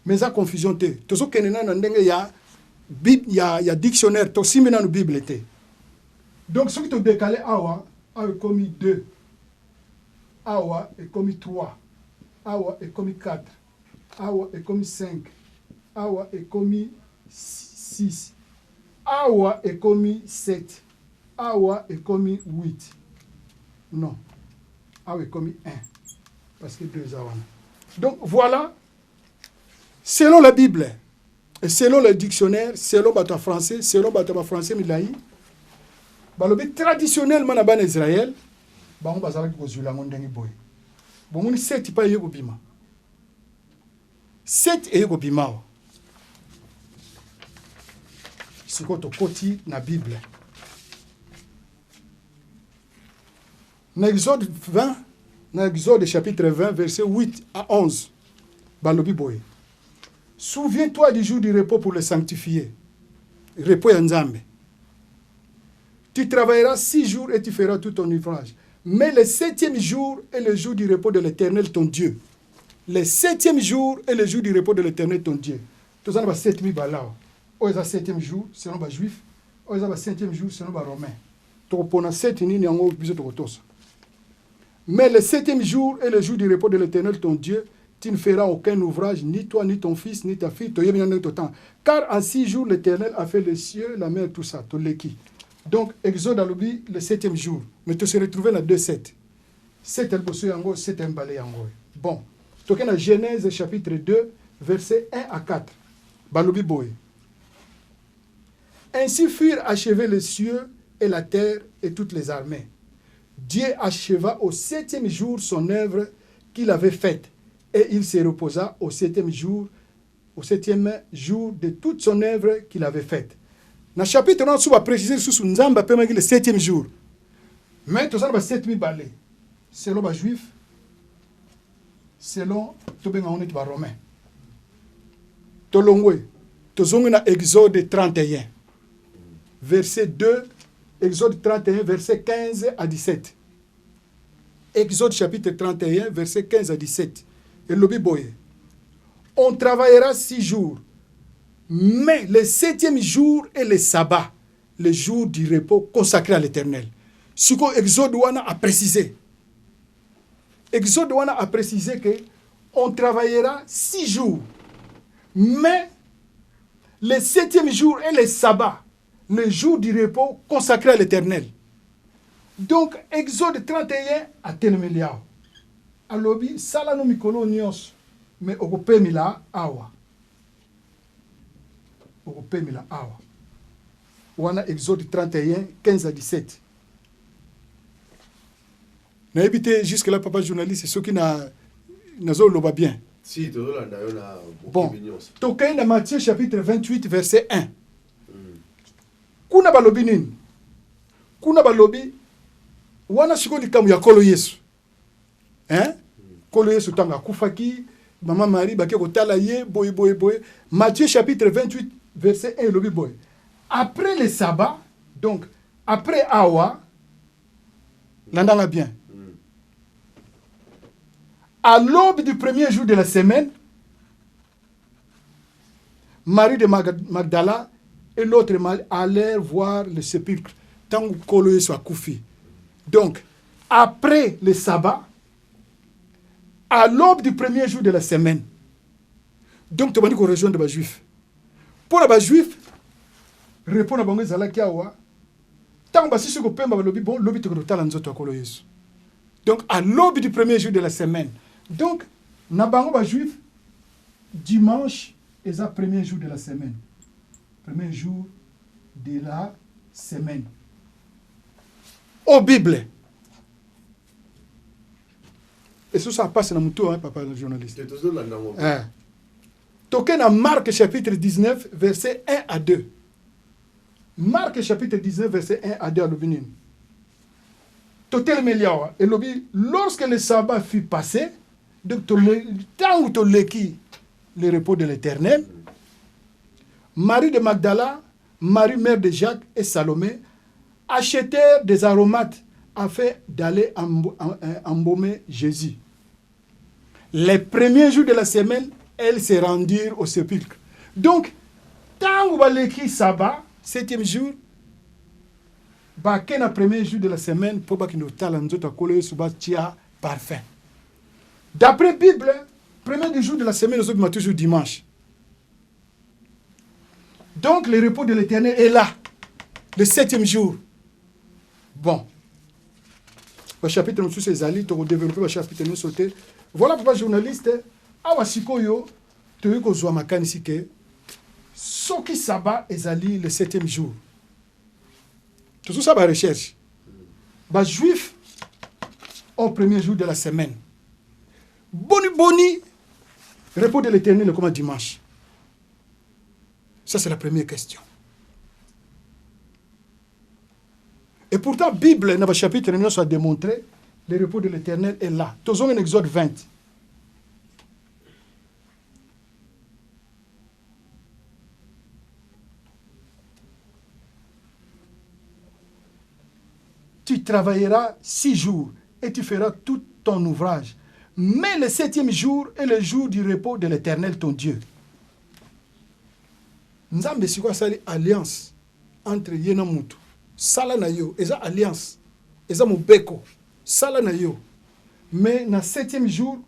[SPEAKER 2] mais eza confusion te. Tozokende nanu na ndenge ya, ya, ya dictionnaire, tosimbi nanu Bible te. Donc soki todekale awa, awa ekomi 2, awa ekomi 3, awa ekomi 4, awa ekomi 5, awa ekomi 6, awa ekomi 7, awa ekomi 8. Non, awa ekomi 1 parce que 2 eza wana. Donc voilà, selon la Bible et selon le dictionnaire, selon bato ya français, selon bato ya bafrançais milai, balobi traditionnellement na bana Israël, bango bazalaki kozwila yango ndenge boye. Bomoni 7 mpe eye kobima, 7 eye kobima awa. Sikoyo tokoti na Bible, na Exode 20, na Exode chapitre 20, verset 8 à 11, balobi boye: souviens-toi du jour du repos pour le sanctifier. Repos ya Nzambe. Tu travailleras 6 jours et tu feras tout ton ouvrage, mais le septième jour est le jour du repos de l'Éternel ton Dieu. Le septième jour est le jour du repos de l'Éternel ton Dieu. Toza na ba sept mibale awa. Oyo eza septième jour selon bajuif, oyo eza ba septième jour selon baromain. Tokopona sept nini yango biso tokotosa? Mais le septième jour est le jour du repos de l'Éternel ton Dieu. Tu ne feras aucun ouvrage, ni toi, ni ton fils, ni ta fille. Toyebi na ndenge totanga. Car en 6 jours l'Éternel a fait les cieux, la mer, tout ça. Toleki. Donc Exode alobi le septième jour, mais to se retrouver na 2 7, 7 ya liboso yango, 7 ya mibale yango. Bon, toke na Genèse chapitre 2, verset 1 à 4. Balobi boye: ainsi furent achevés les cieux et la terre et toutes les armées. Dieu acheva au septième jour son œuvre qu'il avait faite et il se reposa au septième jour, au septième jour de toute son œuvre qu'il avait faite. Na chapitre wana so baprécise lisusu Nzambe apemaki le septième jour. Mais toza na ba sept mibale, selon bajuif, selon tobenga ngo neti baromain. Tolongwe, tozongi na Exode 31 verset 2. Exode 31, verset 15 à 17. Exode chapitre 31, verset 15 à 17, elobi boye: on travaillera 6 jours, mais le septième jour est le sabbat, le jour du repos consacré à l'Éternel. Sikoyo Exode wana a précisé, Exode wana a précisé que on travaillera 6 jours, mais le septième jour est le sabbat, le jour du repos consacré à l'Éternel. Donc Exode 31 atelemeli awa, alobi sala no mikolo nyonso, mais okopemela awa, okopemela awa. Wana Exode 31, 15 à 17. Nayebi te jusque là, papa journaliste, soki na nazoloba bien.
[SPEAKER 1] Si, tozolanda yo na
[SPEAKER 2] Bon.
[SPEAKER 1] bokebi nyonso.
[SPEAKER 2] Tokei na Matthieu chapitre 28, verset 1. Kuna balobi nini? Kuna balobi wana sikoyo likambo ya Nkolo Yesu, hein? Nkolo Yesu ntango akufaki, mama Marie bake kotala ye boye boye boye. Matthieu chapitre 28, verset 1 elobi boye: après le sabbat, donc après awa, landanga bien, à l'aube du premier jour de la semaine, Marie de Magdala et l'autre Marie allèrent voir le sépulcre. Ntango Nkolo Yesu akufi, donc après le sabbat, à l'aube du premier jour de la semaine. Donc tobandi korejoindre bajuif. Mpo na bajuif, repos na bango ezalaki awa. Ntango basisi kopemba, balobi bon, lobi tokende kotala nzoto ya Nkolo Yesu. Donc à l'aube du premier jour de la semaine. Donc na bango ba juif, dimanche eza premier jour de la semaine. Premier jour de la semaine. Au Bible. Et ça, ça passe na mutu, hein, papa le journaliste. Eh. Toke na Marc chapitre 19, verset 1 à 2. Marc chapitre 19, verset 1 à 2 alobi nini? Totelemeli awa, elobi lorsque le sabbat fut passé, donc ntango toleki le repos de l'Éternel, Marie de Magdala, Marie mère de Jacques et Salomé achetèrent des aromates afin d'aller embaumer Jésus. Les premiers jours de la semaine, elles se rendirent au sépulcre. Donc, ntango baleki sabbat, septième jour, bake na premier jour de la semaine mpo bakende kotala nzoto ya Nkolo Yesu, batia parfum. D'après Bible, premier jour de la semaine ezobima toujours dimanche. Donc le repos de l'Éternel est là, le septième jour. Bon, bachapitre mosusu ezali, tokodévelopper bachapitre nyonso te. Voilà, papa journaliste, awa sikoyo toyei kozwa makanisi ke soki sabbat ezali le septième jour, tozosala barecherche, bajuif au premier jour de la semaine, boni boni repos de l'Éternel ekoma dimanche? Ça, c'est la première question. Et pourtant Bible na bachapitre nyonso a démontré le repos de l'Éternel est là. Tozongi na Exode 20. Tu travailleras 6 jours et tu feras tout ton ouvrage. Mais le septième jour est le jour du repos de l'Éternel ton Dieu. Nzambe sikoyo asali alliance entre ye na mutu. Sala na yo, eza alliance, eza mobeko, sala na yo. Mais na septième jour,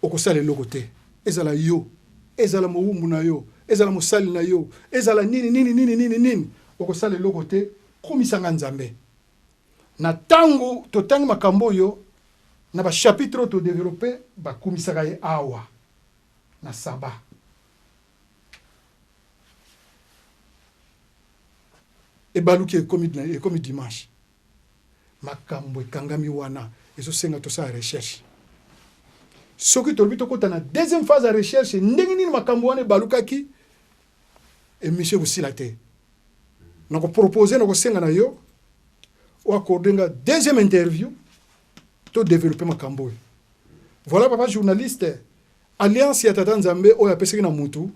[SPEAKER 2] okosala eloko te. Ezala yo, ezala mowumbu na yo, ezala mosali na yo, ezala nini nini nini nini nini, okosala eloko te, kumisanga Nzambe. Na tango totangi makambo oyo na ba chapitre oyo todeveloppe, bakumisaka ye awa na sabbat. Ebaluki ekomi dimanche. Makambo ekangami wana, ezosenga tosala recherche. Soki tolobi tokota na deuxième phase ya recherche, ndenge nini makambo wana ebalukaki, émission ekosila te. Nakopropose, nakosenga na yo oaccorde nga deuxième interview, to développer makambo oyo. Voilà, papa journaliste, alliance ya tata Nzambe oyo apesaki na mutu,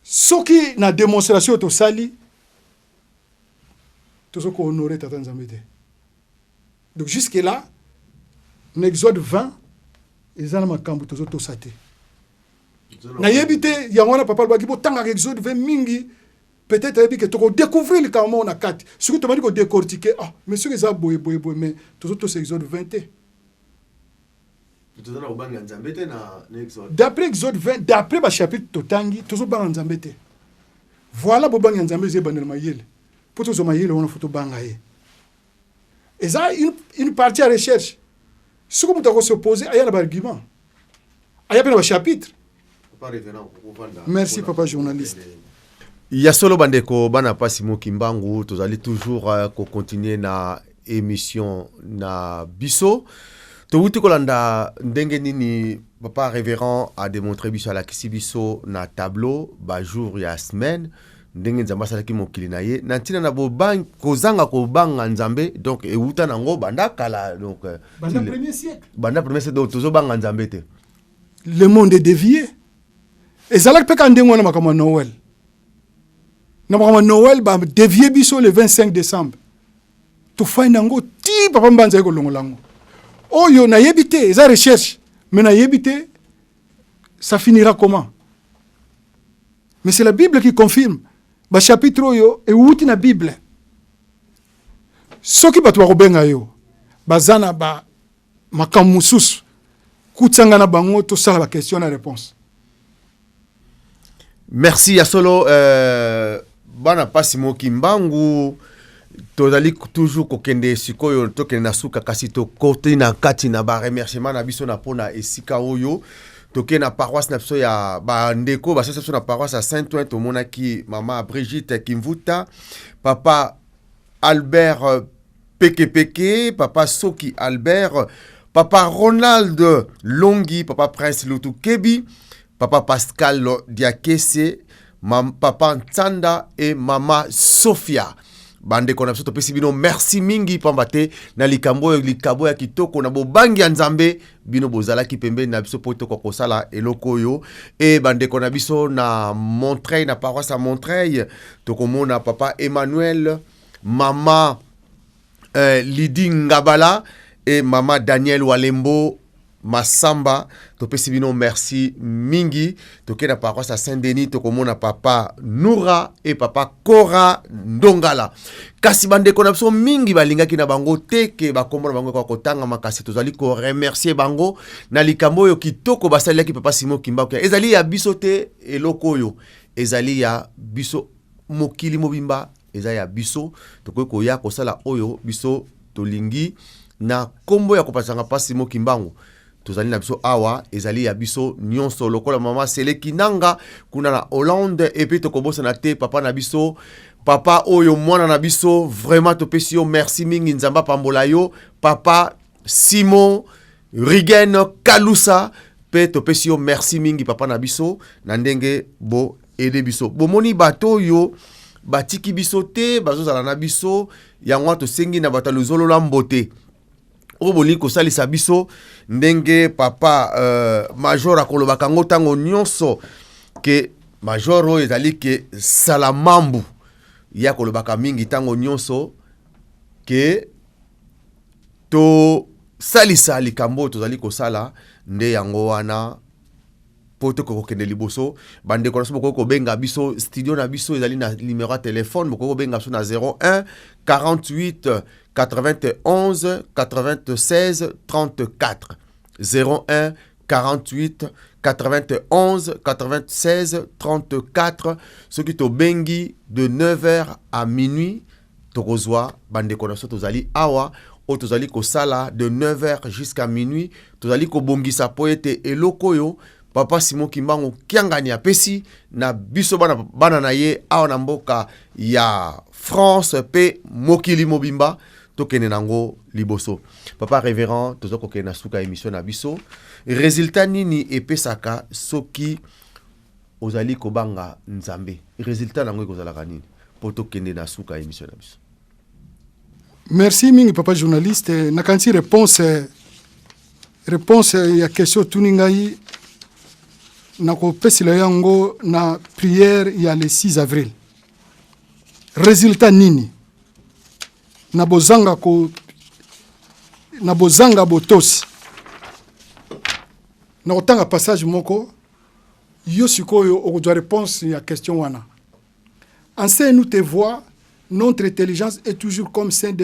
[SPEAKER 2] soki na démonstration oyo tosali, tozo kohonorer tata Nzambe te. Donc jusque là, na Exode 20 eza na makambo tozotosa te. Nayebi te, yango wana papa alobaki botangaka Exode 20 mingi. Peut-être ayebi ke tokodécouvrir likambo moko na kati soki tobandi kodécortiquer. Ah, mais soki eza boye boye boye, mais tozotosa Exode 20 te.
[SPEAKER 1] Toza na kobanga Nzambe te na Exode.
[SPEAKER 2] D'après Exode 20, d'après bachapitre totangi, tozobanga Nzambe te. Voilà, bobanga Nzambe eza ebandela mayele. Mpo tozwa mayele wana, fo tobanga ye. Eza une partie ya recherche. Soki moto akos'oppose, aya na baargument, aya mpe na bachapitre.
[SPEAKER 1] Papa révérend, okovanda.
[SPEAKER 2] Merci, papa journaliste.
[SPEAKER 1] Ya solo, bandeko bana pasi moki mbangu, tozali toujours kocontinue na émission na biso. Towuti kolanda ndenge nini papa révérend adémontre biso, alakisi biso na tableau bajour ya semaine, ndenge Nzambe asalaki mokili na ye, na ntina na kozanga kobanga Nzambe. Donc ewuta nango banda kala, donc
[SPEAKER 2] banda premier siècle.
[SPEAKER 1] Banda premier siècle, donc tozobanga Nzambe te.
[SPEAKER 2] Le monde est dévié. Ezalaki mpe ka ndenge wana makambo ya Noël. Na makambo ya Noël, badévie biso le 25 décembre. Tofai nango ti papa Mbanza ye kolongola yango. Oyo nayebi te, eza recherche, mais nayebi te ça finira comment. Mais c'est la Bible qui confirme. Bachapitre oyo ewuti na Bible. Soki bato bakobenga yo, baza na ba makambo mosusu, kutsanga na bango, tosala baquestion na réponse.
[SPEAKER 1] Merci ya solo bana pasi moki mbangu tozali toujours kokende sikoyo tokende na suka kasi tokoti na kati na ba remerciement na biso na mpona esika oyo toke na paroisse na biso ya bandeko basalisa biso na paroisse ya Saint-Ouen. Tomonaki mama Brigitte Kimvuta, papa Albert Pekepeke, papa Soki Albert, papa Ronald Longi, papa Prince Lutukebi, papa Pascal Diakese, papa Ntsanda et mama Sophia. Bandeko na biso, topesi bino merci mingi, pamba te na likambo oyo, likabo ya kitoko na bobangi ya Nzambe, bino bozalaki pembeni na biso mpo tokoka kosala eloko oyo. E bandeko na biso na Montreuil, na paroisse ya Montreuil, tokomona papa Emmanuel, mama Lydie Ngabala et mama Daniel Walembo Masamba. Topesi bino merci mingi. Toke na paroisse ya Saint-Denis, tokomona papa Noura et papa Kora Ndongala. Kasi bandeko na biso mingi balingaki na bango te ke bakombo na bango ekoka kotangama, kasi tozali koremercier bango na likambo oyo kitoko basalelaki papa Simon Kimbangu. Ezali ya biso te eloko oyo, ezali ya biso mokili mobimba, eza ya biso. Tokoki koya kosala oyo biso tolingi na nkombo ya kopasanga mpasi Simon Kimbangu. Tozali na biso awa, ezali ya biso nyonso, lokola mama Seleki Nanga kuna na Hollande. Et puis tokobosana te papa na biso, papa oyo mwana na biso, vraiment topesi yo merci mingi, Nzambe apambola yo, papa Simon Rigen Kalusa. Mpe topesi yo merci mingi, papa na biso, na ndenge bo aider biso. Bomoni bato oyo batiki biso te, bazozala na biso. Yango wana tosengi na bato ya luzolola mbote oyo bolingi kosalisa biso, ndenge papa major akolobaka yango ntango nyonso, ke major oyo ezali ke salamambu ye akolobaka mingi ntango nyonso ke tosalisa likambo oyo tozali kosala. Nde yango wana mpo tokoki kokende liboso. Bandeko na biso, bokoki kobenga biso. Studio na biso ezali na numero ya telefone, bokoki kobenga biso na 01 48 91 96 34, 01 48 91 96 34. Soki tobengi de 9h à minuit, tokozwa bandeko na biso. Tozali awa oyo tozali kosala de 9h jusqu'à minuit, tozali kobongisa mpo ete eloko oyo papa Simon Kimbangu Kiangani apesi na biso bana, bana na ye awa na mboka ya France mpe mokili mobimba, tokende nango liboso. Papa révérend, toza kokende na suka émission na biso. Résultat nini epesaka soki ozali kobanga Nzambe? Résultat nango ekozalaka nini, mpo tokende na suka émission na biso?
[SPEAKER 2] Merci mingi, papa journaliste. Nakanisi réponse ya question otuni ngai, nakopesela yango na prière ya le 6 avril. Résultat nini na bozanga botosi? Na kotanga passage moko, yo sikoyo okozwa réponse ya question wana. Enseigne-nous tes voies, notre intelligence est toujours comme celle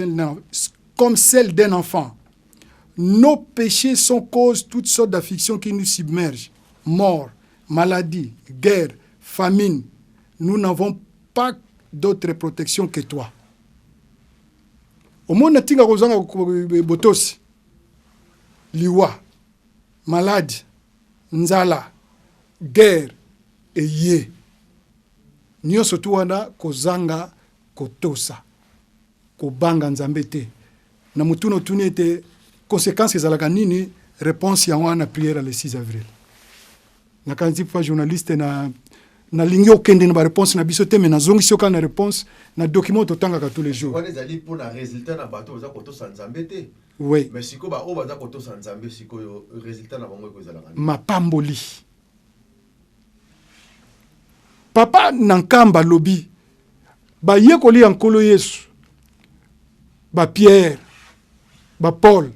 [SPEAKER 2] d'un enfant. Nos péchés sont cause toutes sortes d'afflictions qui nous submergent. Mort, maladie, guerre, famine. Nous n'avons pas d'autre protection que toi. Omoni ntinga kozanga botosi, liwa, maladie, nzala, guerre eye nyonso tu wana, kozanga kotosa, kobanga Nzambe te. Na motuna otuni ete conséquence ezalaka nini, réponse yango wana, prière le 6 avril. Nakanisi, papa journaliste, na nalingi okende na baréponse na biso te, me nazongisi yo kaka na réponse na document totangaka tous les jours.
[SPEAKER 1] Wana ezali mpona résultat na bato baza kotosa Nzambe te.
[SPEAKER 2] Oui.
[SPEAKER 1] Mais sikoyo baoyo baza kotosa Nzambe, sikoyo résultat na bango ekozalaka nini?
[SPEAKER 2] Mapamboli. Papa na Nkamba alobi bayekoli ya Nkolo Yesu, bapierre, bapaul,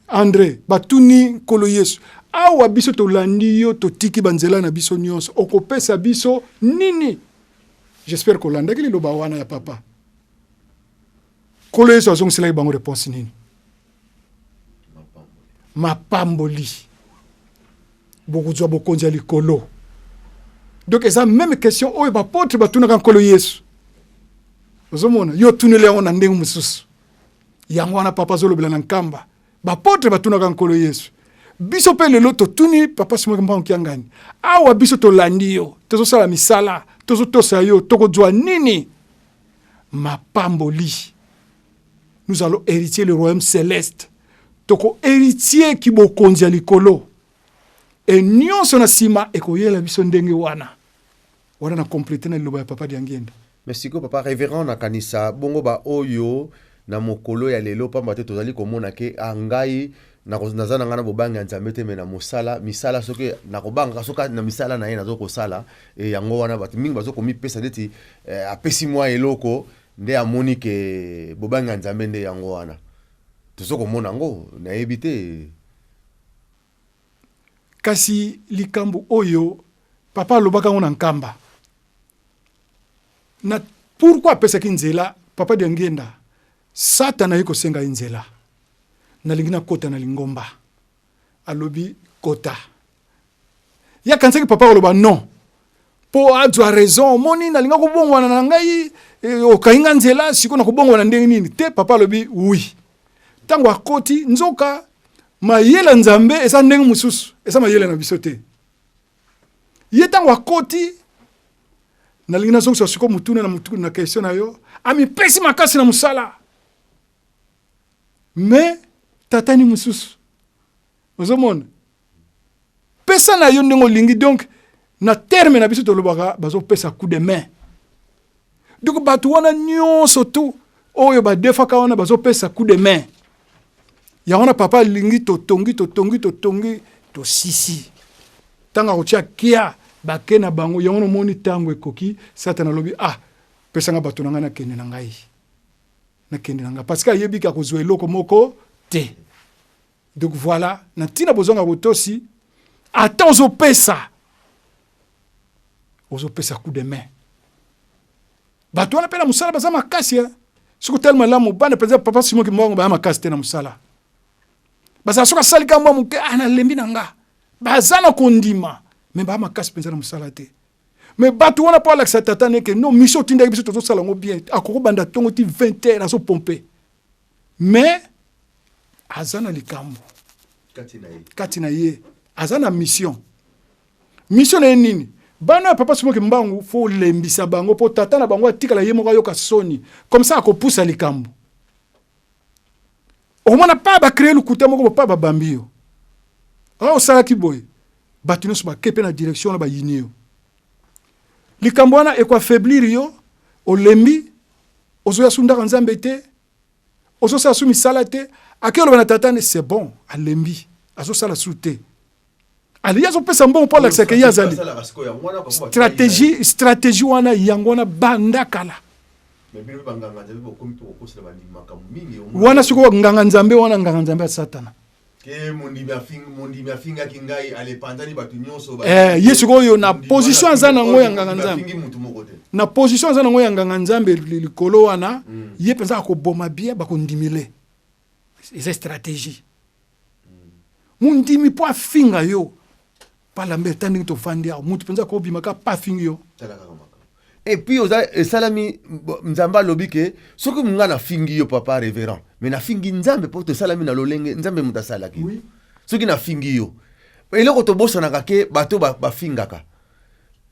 [SPEAKER 2] André, batuni Nkolo Yesu: awa biso tolandi yo, totiki banzela na biso nyonso, okopesa biso nini? J'espère kolandaki liloba wana ya papa. Nkolo Yesu azongiselaki bango réponse nini? Mapamboli, bokozwa bokonzi ya likolo. Donc eza même question oyo baapôtre batunaka Nkolo Yesu. Ozomona, yo otuneli yango na ndenge mosusu. Yango wana papa azolobela na Nkamba. Baapôtre batunaka Nkolo Yesu, biso mpe lelo totuni papa Simon Kimbangu Kiangani. Awa biso tolandi yo, tozosala misala, tozotosa yo, tokozwa nini? Mapamboli. Nous allons héritier le royaume céleste. Toko héritier kibokonzi ya likolo e nyonso na nsima ekoyela biso ndenge wana. Wana na compléter na liloba ya papa Diangienda.
[SPEAKER 1] Mais sikoyo, papa révérend, nakanisa bongo baoyo na mokolo ya lelo, pamba te tozali komona ke a ngai naza na ngai na bobangi ya Nzambe te, me na mosala misala, soki nakobangaka, soki na misala na ye nazo kosala e, yango wana bato mingi bazo komipesa neti apesi mwa eloko nde amoni ke bobangi ya Nzambe nde yango wana. Tozo komona yango, nayebi te.
[SPEAKER 2] Kasi likambo oyo papa alobaka yango na Nkamba na pourquoi apesaki nzela papa Diangienda, Satana aye kosenga ye nzela: "Nalingi nakota na lingomba." Alobi: "Kota." Ye akanisaki papa koloba non mpo azwa raison. "Omoni, nalinga kobongwana na ngai, okangi nga nzela, sikoyo nakobongwana ndenge nini?" Te, papa alobi oui. Ntango akoti, nzoka mayele ya Nzambe eza ndenge mosusu, eza mayele na biso te. Ye ntango akoti, nalingi nazongisa sikoyo motuna na mutu na question na yo, amipesi makasi na mosala, me tatani mosusu ozomona pesa na yo ndenge olingi. Donc na terme na biso tolobaka, bazopesa coup de main. Donc bato wana nyonso tu oyo badefaka wana bazopesa coup de main. Yango wana papa alingi totongi, totongi, totongi, tosisi. Ntango akotia kia bake na bango, yango nomoni ntango ekoki, Satana alobi: "Ah, pesanga bato na ngai, nakende na ngai, nakende na ngai," parce que ayebi ka kozwa eloko moko te. Donc voilà, na ntina bozonga botosi, ata ozopesa, ozopesa coup de main, bato wana mpe na mosala baza makasi. Soki otali malamu, bana mpenza papa Simon Kimbangu baya makasi te na mosala. Bazala soki asali ka mwa moke: "Ah, nalembi na nga." Baza na kondima, me baya makasi mpenza na mosala te. Me bato wana, mpo alakisa tata neke no mission otindaki biso, tozosala yango bien, akokobanda ntongo ti 20 heures azopompe, mais aza na likambo kati na ye, aza na mission. Mission na ye nini? Bana ya papa Simon Kimbangu, fo olembisa bango mpo tata na bango atikala ye moko, ayoka soni. Comme ça akopusa likambo. Okomona pa bacréer lokuta moko, pa babambi yo: "Awa osalaki boye." Bato nyonso bake mpe na direction wana, bayini yo. Likambo wana ekoaffaiblir yo, olembi, ozoya su ndako Nzambe te, ozosala su misala te. Ake oloba na tata ne: "C'est bon, alembi, azosala su te." Ali azopesa mbongo mpo alakisaka ye azali stratégie. Stratégie wana, yango wana banda kala wana. Sikoyo nganga Nzambe wana, nganga Nzambe ya Satana.
[SPEAKER 1] Mondimi afingaki ngai, alepanzani bato nyonso.
[SPEAKER 2] Ye sikoyo na position aza nango ya nganga Nzambe, na position aza nango ya nganga Nzambe likolo wana, ye mpenza akoboma bien, bakondimile. Eza stratégie. Mondimi mpo afinga yo, palambe ata ndenge tovandi awa, mutu mpenza akobimaka pa afingi yo.
[SPEAKER 1] Et puis oza esalami, Nzambe alobi ke soki nga nafingi yo, papa révérend, mais nafingi Nzambe, mpo tosalami na lolenge Nzambe moto asalaki. Soki nafingi yo, eloko tobosanaka ke bato bafingaka,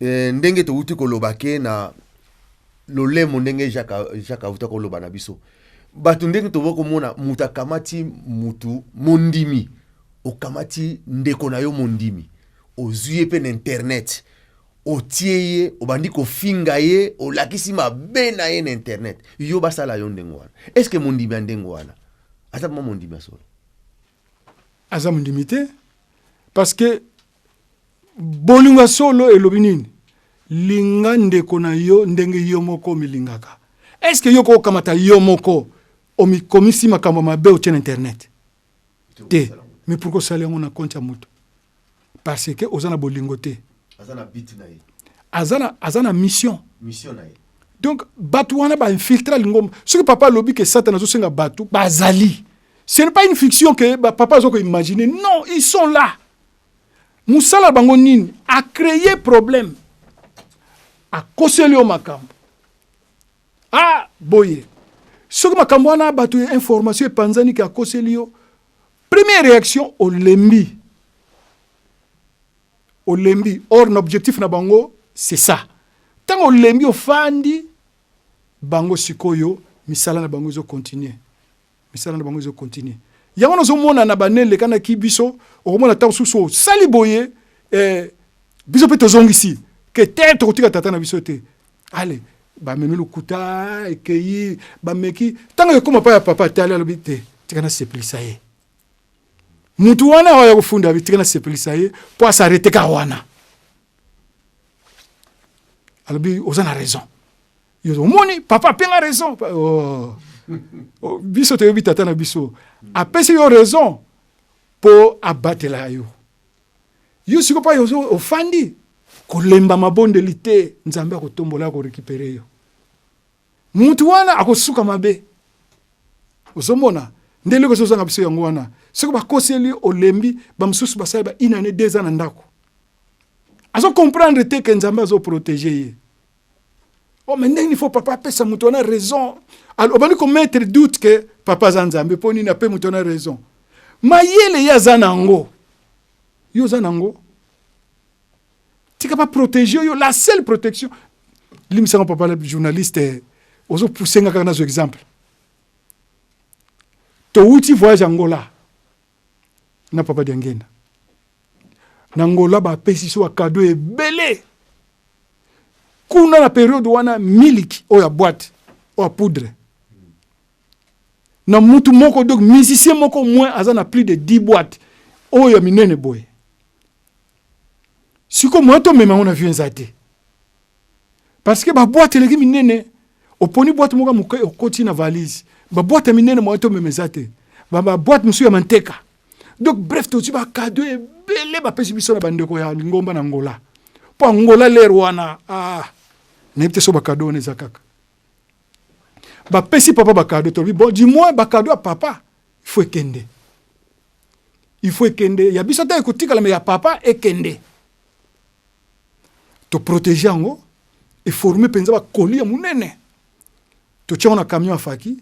[SPEAKER 1] ndenge towuti koloba ke na lolemo, ndenge Jacques awuta koloba na biso, bato ndenge toboki komona moto akamati mutu mondimi, okamati ndeko na yo mondimi, ozwi ye mpe na internet, otie ye, obandi kofinga ye, olakisi mabe na ye na internet, yo basala yo ndenge wana, est ce que mondimi ya ndenge wana aza mwa mondimi ya solo?
[SPEAKER 2] Aza mondimi te, parce que bolingo ya solo elobi nini? Linga ndeko na yo ndenge yo moko omilingaka. Est ce que yo kokamata yo moko omikomisi makambo mabe, otie na internet te? Mais pourquoi osali yango na compte ya moto? Parce que oza na bolingo te.
[SPEAKER 1] Aza na but na ye.
[SPEAKER 2] Aza na mission.
[SPEAKER 1] Mission na ye.
[SPEAKER 2] Donc bato wana bainfiltra lingomba. Soki papa alobi ke Satan azosenga bato bazali, ce n'est pas une fiction que ba, papa azo koimaginer. Non, ils sont là. Mosala bango nini? Acréer problème. Akoseli yo makambo. Ah, boye. Soki makambo wana bato ya information epanzani ke akoseli yo, première réaction olembi. Olembi. Or na objectif na bango c'est ça. Tango olembi ofandi bango sikoyo misala na bango ezo continuer. Misala na bango ezo continuer. Yango nazomona na bane elekanaki biso, okomona ntango mosusu osali boye eh, biso mpe tozongisi ke te tokotika tata na biso te. Ale bamemi lokuta ekei bameki ntango ekoma pa ya papa atali alobi te tika nasepelisa ye mutu wana awa ya kofunda abi tika nasepelisa ye mpo asarete kaka wana alobi oza na raison yo omoni papa apenga raison oh. Oh, biso toyebi tata na biso apesi yo raison mpo abatela yo yo siko mpa yo ofandi kolemba mabondeli te nzambe akotombola akorekipere yo mutu wana akosuka mabe ozomona nde eloko ezozanga biso yango wana soki bakoseli olembi bamosusu basali ba une année deux ans na ndako azo comprendre te ke nzambe azo protéger ye oh mais ndenge faut papa apesa moto wana raison obandi komettre doute ke papa aza nzambe mpo nini ape moto wana raison mayele ye aza na yango yo oza na yango tika ba protéger yo la seule protection limbisanga papa le journaliste ozopousse nga kaka nazwa exemple towuti voyage angola na papa diangenda na angola bapesi biso bakado ebele kuna na periode wana miliki oyo ya boite oyo ya poudre na mutu moko donc musicien moko moins aza na plus de 10 boîte oyo ya minene boye sikoyo moyen tomema yango na vieux eza te parce que baboite eleki minene oponi boite moko ya moke okoti na valise baboite ya minene moyen tomema eza te baboite mosusu ya manteka donc bref tozwi bakado ebele bapesi biso na bandeko ya lingomba na angola mpo angola lere wana ah, nayebi te so bakado wana eza kaka bapesi papa bakado tolobi bon du moins bakado ya papa il faut ekende il faut ekende ya biso ata ekotikala me ya papa ekende toprotege yango eforme mpenza bakoli ya monene totia yango na camion ya faki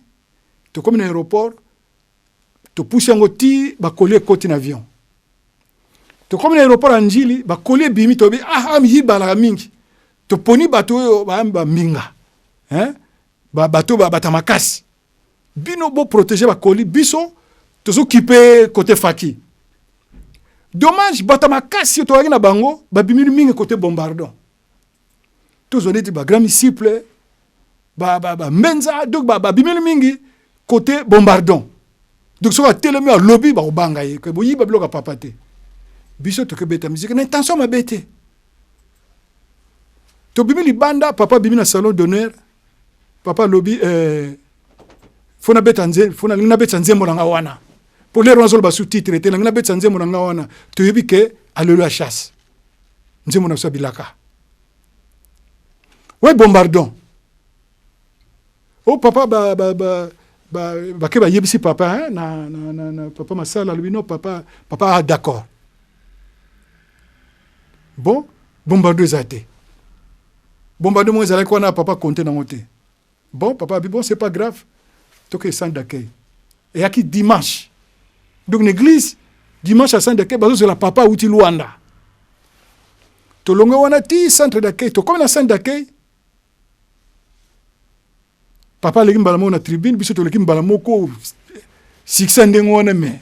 [SPEAKER 2] tokomi na aéroport topusi yango ti bakoli ekoti na avion tokomi na aéroport ya njili bakoli ebimi toyebi ah, ah miyibalaka mingi toponi bato oyo bayambi bambinga hein? bato bata makasi bino bo protéger bakoli biso tozokipe kote faki dommage bato makasi oyo toyaki na bango babimili mingi kote bombardon tozwa neti bagrand misiple bambenza ba, ba donc babimeli mingi kote bombardon donc soki atelemi alobi bakobanga ye boyiba biloko ya papa te biso tokebeta miziki na intention mabe te tobimi libanda papa abimi na salon d'honneur papa alobi eh, fo nabeta nze fo nalingi nabetisa nzembo na nga wana mpo lero nazoloba sous titre te nalingi nabetisa nzembo na nga wana toyebi ke aleluya chasse nzembo na biso ya bilaka we bombardon o oh, papa ba, ba, ba, ba, bake bayebisi papa hein, na, na, na, na papa masala alobi no papa papa ah, d'accord bon bombardo eza te bombardo moko ezalaki wana papa compte nango te bon papa abi bon c'est pas grave toke centre d'accueil eyaki dimanche donc na église dimanche ya centre d'accueil bazozela papa awuti luanda tolongwe wana ti centre d'accueil tokomi na centre d'accueil papa aleki mbala moko na tribune biso toleki mbala moko succès ndenge wana mais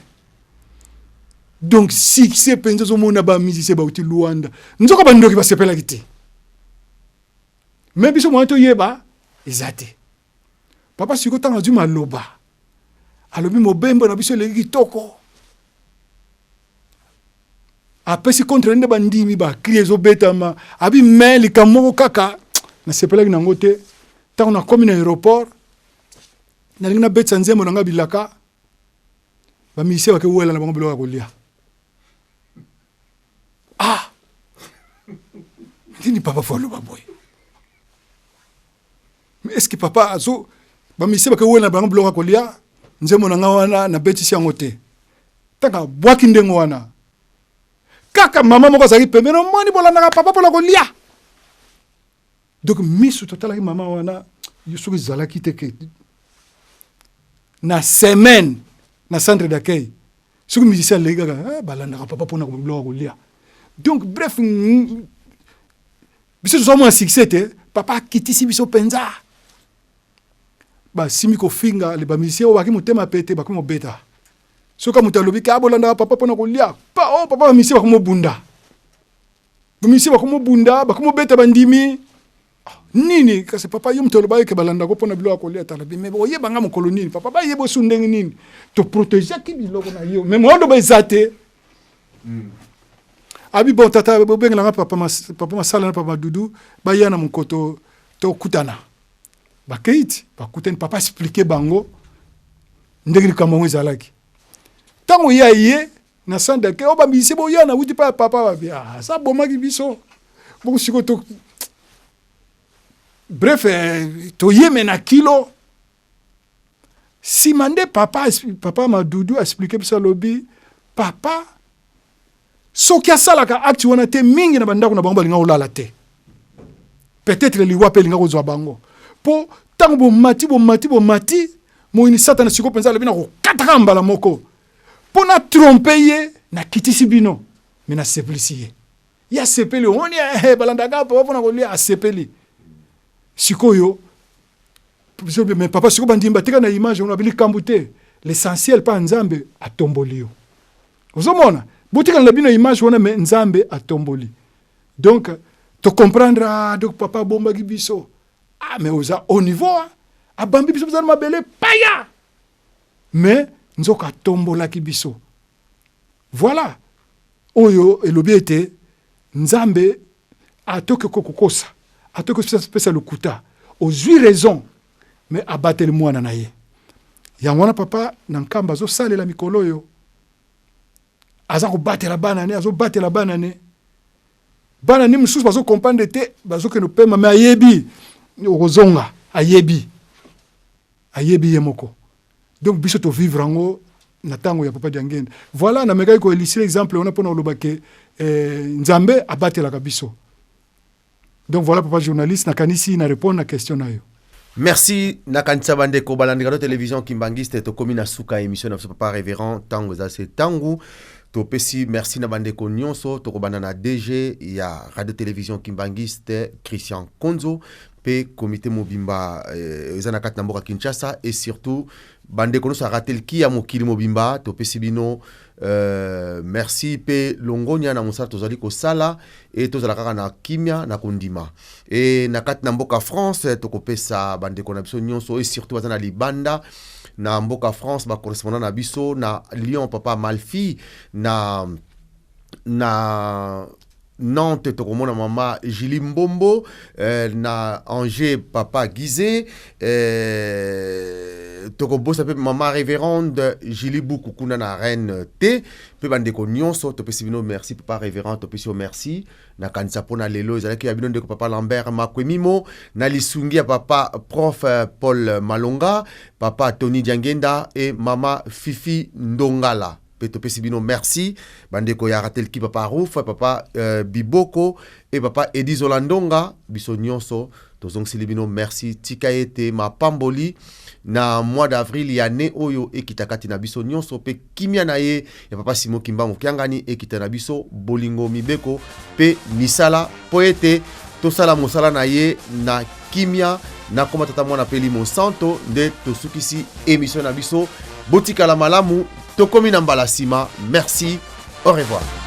[SPEAKER 2] donc succès mpenza ozomona bamusicien bauti luanda nzoka bandoki basepelaki te me biso moyen toyeba eza te papa sikoyo ntango azwi maloba alobi mobembo na biso eleki kitoko apesi contre nde bandimi bakri ezobetama abi me likambo moko kaka nasepelaki na yango te ntango nakomi na aéroport nalingi nabetisa nzembo na ngai bilaka bamisie bakewela na bango biloko ya kolia ah nini papa fo aloba boye mais est ce que papa azo bamisie bakewela na bango biloko ya kolia nzembo na ngai wana nabetisi yango te ntango abwaki ndenge wana kaka mama moko azalaki pembeni omoni bolandaka papa mpona kolia. Donc miso totalaki mama wana, soki ezalaki te ke na semaine na centre d'accueil, soki musicien aleki kaka, eh, balandaka papa mpona biloko kolia. Donc bref, biso tozomona succès te. Papa akitisi biso mpenza, basimi kofinga bamusicien oyo baki motema pete, bakomi kobeta. Soki moto alobi ke abolandaka papa mpona kolia pa, oh, papa, bamusicien bakomi obunda, bamusicien bakomi obunda, bakomi obeta bandimi. Ah, nini kasi papa, yo moto aloba eke balandako mpona biloko ya kolia. Tala me oyebanga mokolo nini papa bayeba osu ndenge nini toprotegeaki biloko na yo, me mooloba eza te. Abi bon, tata, bobengelanga papa, papa Masala na papa Dudu, baya na mokoto tokutana. Bakei ti bakutani, papa explique bango ndenge likambo yango ezalaki. Ntango ye aye na centre d'accueil oyo, bamusicien boya, nauti pa ya papa, babi aza abomaki biso bongo. Sikoyo to bref, eh, toyeme na kilo. Nsima nde papa Madudu explique biso, alobi papa soki asalaka acte wana te, mingi na bandako na bango balinga kolala te, peut-être liwa mpe elinga kozwa bango, mpo ntango bomati, bomati, bomati, moyini Satana sikoyo mpenza alobi na kokataka mbala moko mpo na trompe ye, nakitisi bino me nasepelisi ye. Ye asepeli, omoni, eh, balandaka papa mpona kolia, asepeli sikoyo. Mais papa, sikoyo bandimi batika na image wana, likambo te, l'essentiel mpa Nzambe atomboli yo. Ozomona, botikala na bino image wana, me Nzambe atomboli. Donc tocomprendre, ah, donc papa abombaki biso, ah, mais oza au niveau, ah, abambi biso mpenza na mabele paya, mais nzoka atombolaki biso. Voilà oyo elobi ete Nzambe atoki kokokosa, atoki kopesa lokuta, ozwi raison, mais abateli mwana na ye. Yango wana papa na Nkamba azosalela mikolo oyo, aza kobatela bana ne, azobatela bana ne. Bana ne mosusu bazokomprendre te, bazokende opema, me ayebi okozonga, ayebi, ayebi ye moko. Donc biso tovivre yango na ntango ya papa Diangenda. Voilà, namekaki koélucider exemple wana mpona koloba ke eh, Nzambe abatelaka biso. Donc voilà, papa journaliste, nakanisi na répondre na question na yo.
[SPEAKER 1] Merci. Nakanisa bandeko balandika no télévision kimbangiste, tokomi na suka émission na biso. Papa révérend, ntango eza se ntango topesi merci na bandeko nyonso. Tokobanda na DG ya radio télévision kimbangiste, Christian Konzo, mpe comité mobimba eza na kati na mboka Kinshasa, et surtout bandeko nyonso ya Ratelki ya mokili mobimba. Topesi bino merci mpe longonia na mosala tozali kosala e tozala kaka na kimia na kondima. E na kati na mboka France, tokopesa bandeko na biso nyonso, et surtout baza na libanda na mboka France, bacorrespondant na biso na Lyon, papa Malfi, na Nantes tokomona mama Julie Mbombo, na Angers papa Guizé, tokobosa mpe mama révérende Julie Buku kuna na Rennes te. Mpe bandeko nyonso, topesi bino merci. Papa révérend, topesi yo merci. Nakanisa mpona lelo ezalaki ya bino ndeko papa Lambert Makwemimo, na lisungi ya papa prof Paul Malonga, papa Tony Diangenda et mama Fifi Ndongala. Mpe topesi bino merci, bandeko ya Ratelki, papa Ruf, papa Biboko e papa Edi Zolandonga. Biso nyonso tozongiseli bino merci. Tika ete mapamboli na mois d'avril ya ne oyo ekita kati na biso nyonso, mpe kimia na ye ya papa Simo Kimbangu Kiangani ekita na biso, bolingo, mibeko mpe misala, mpo ete tosala mosala na ye na kimia. Nakoma tata, mwana mpe limo santo. Nde tosukisi émission na biso. Botikala malamu, tokomi na mbala nsima. Merci, au revoir.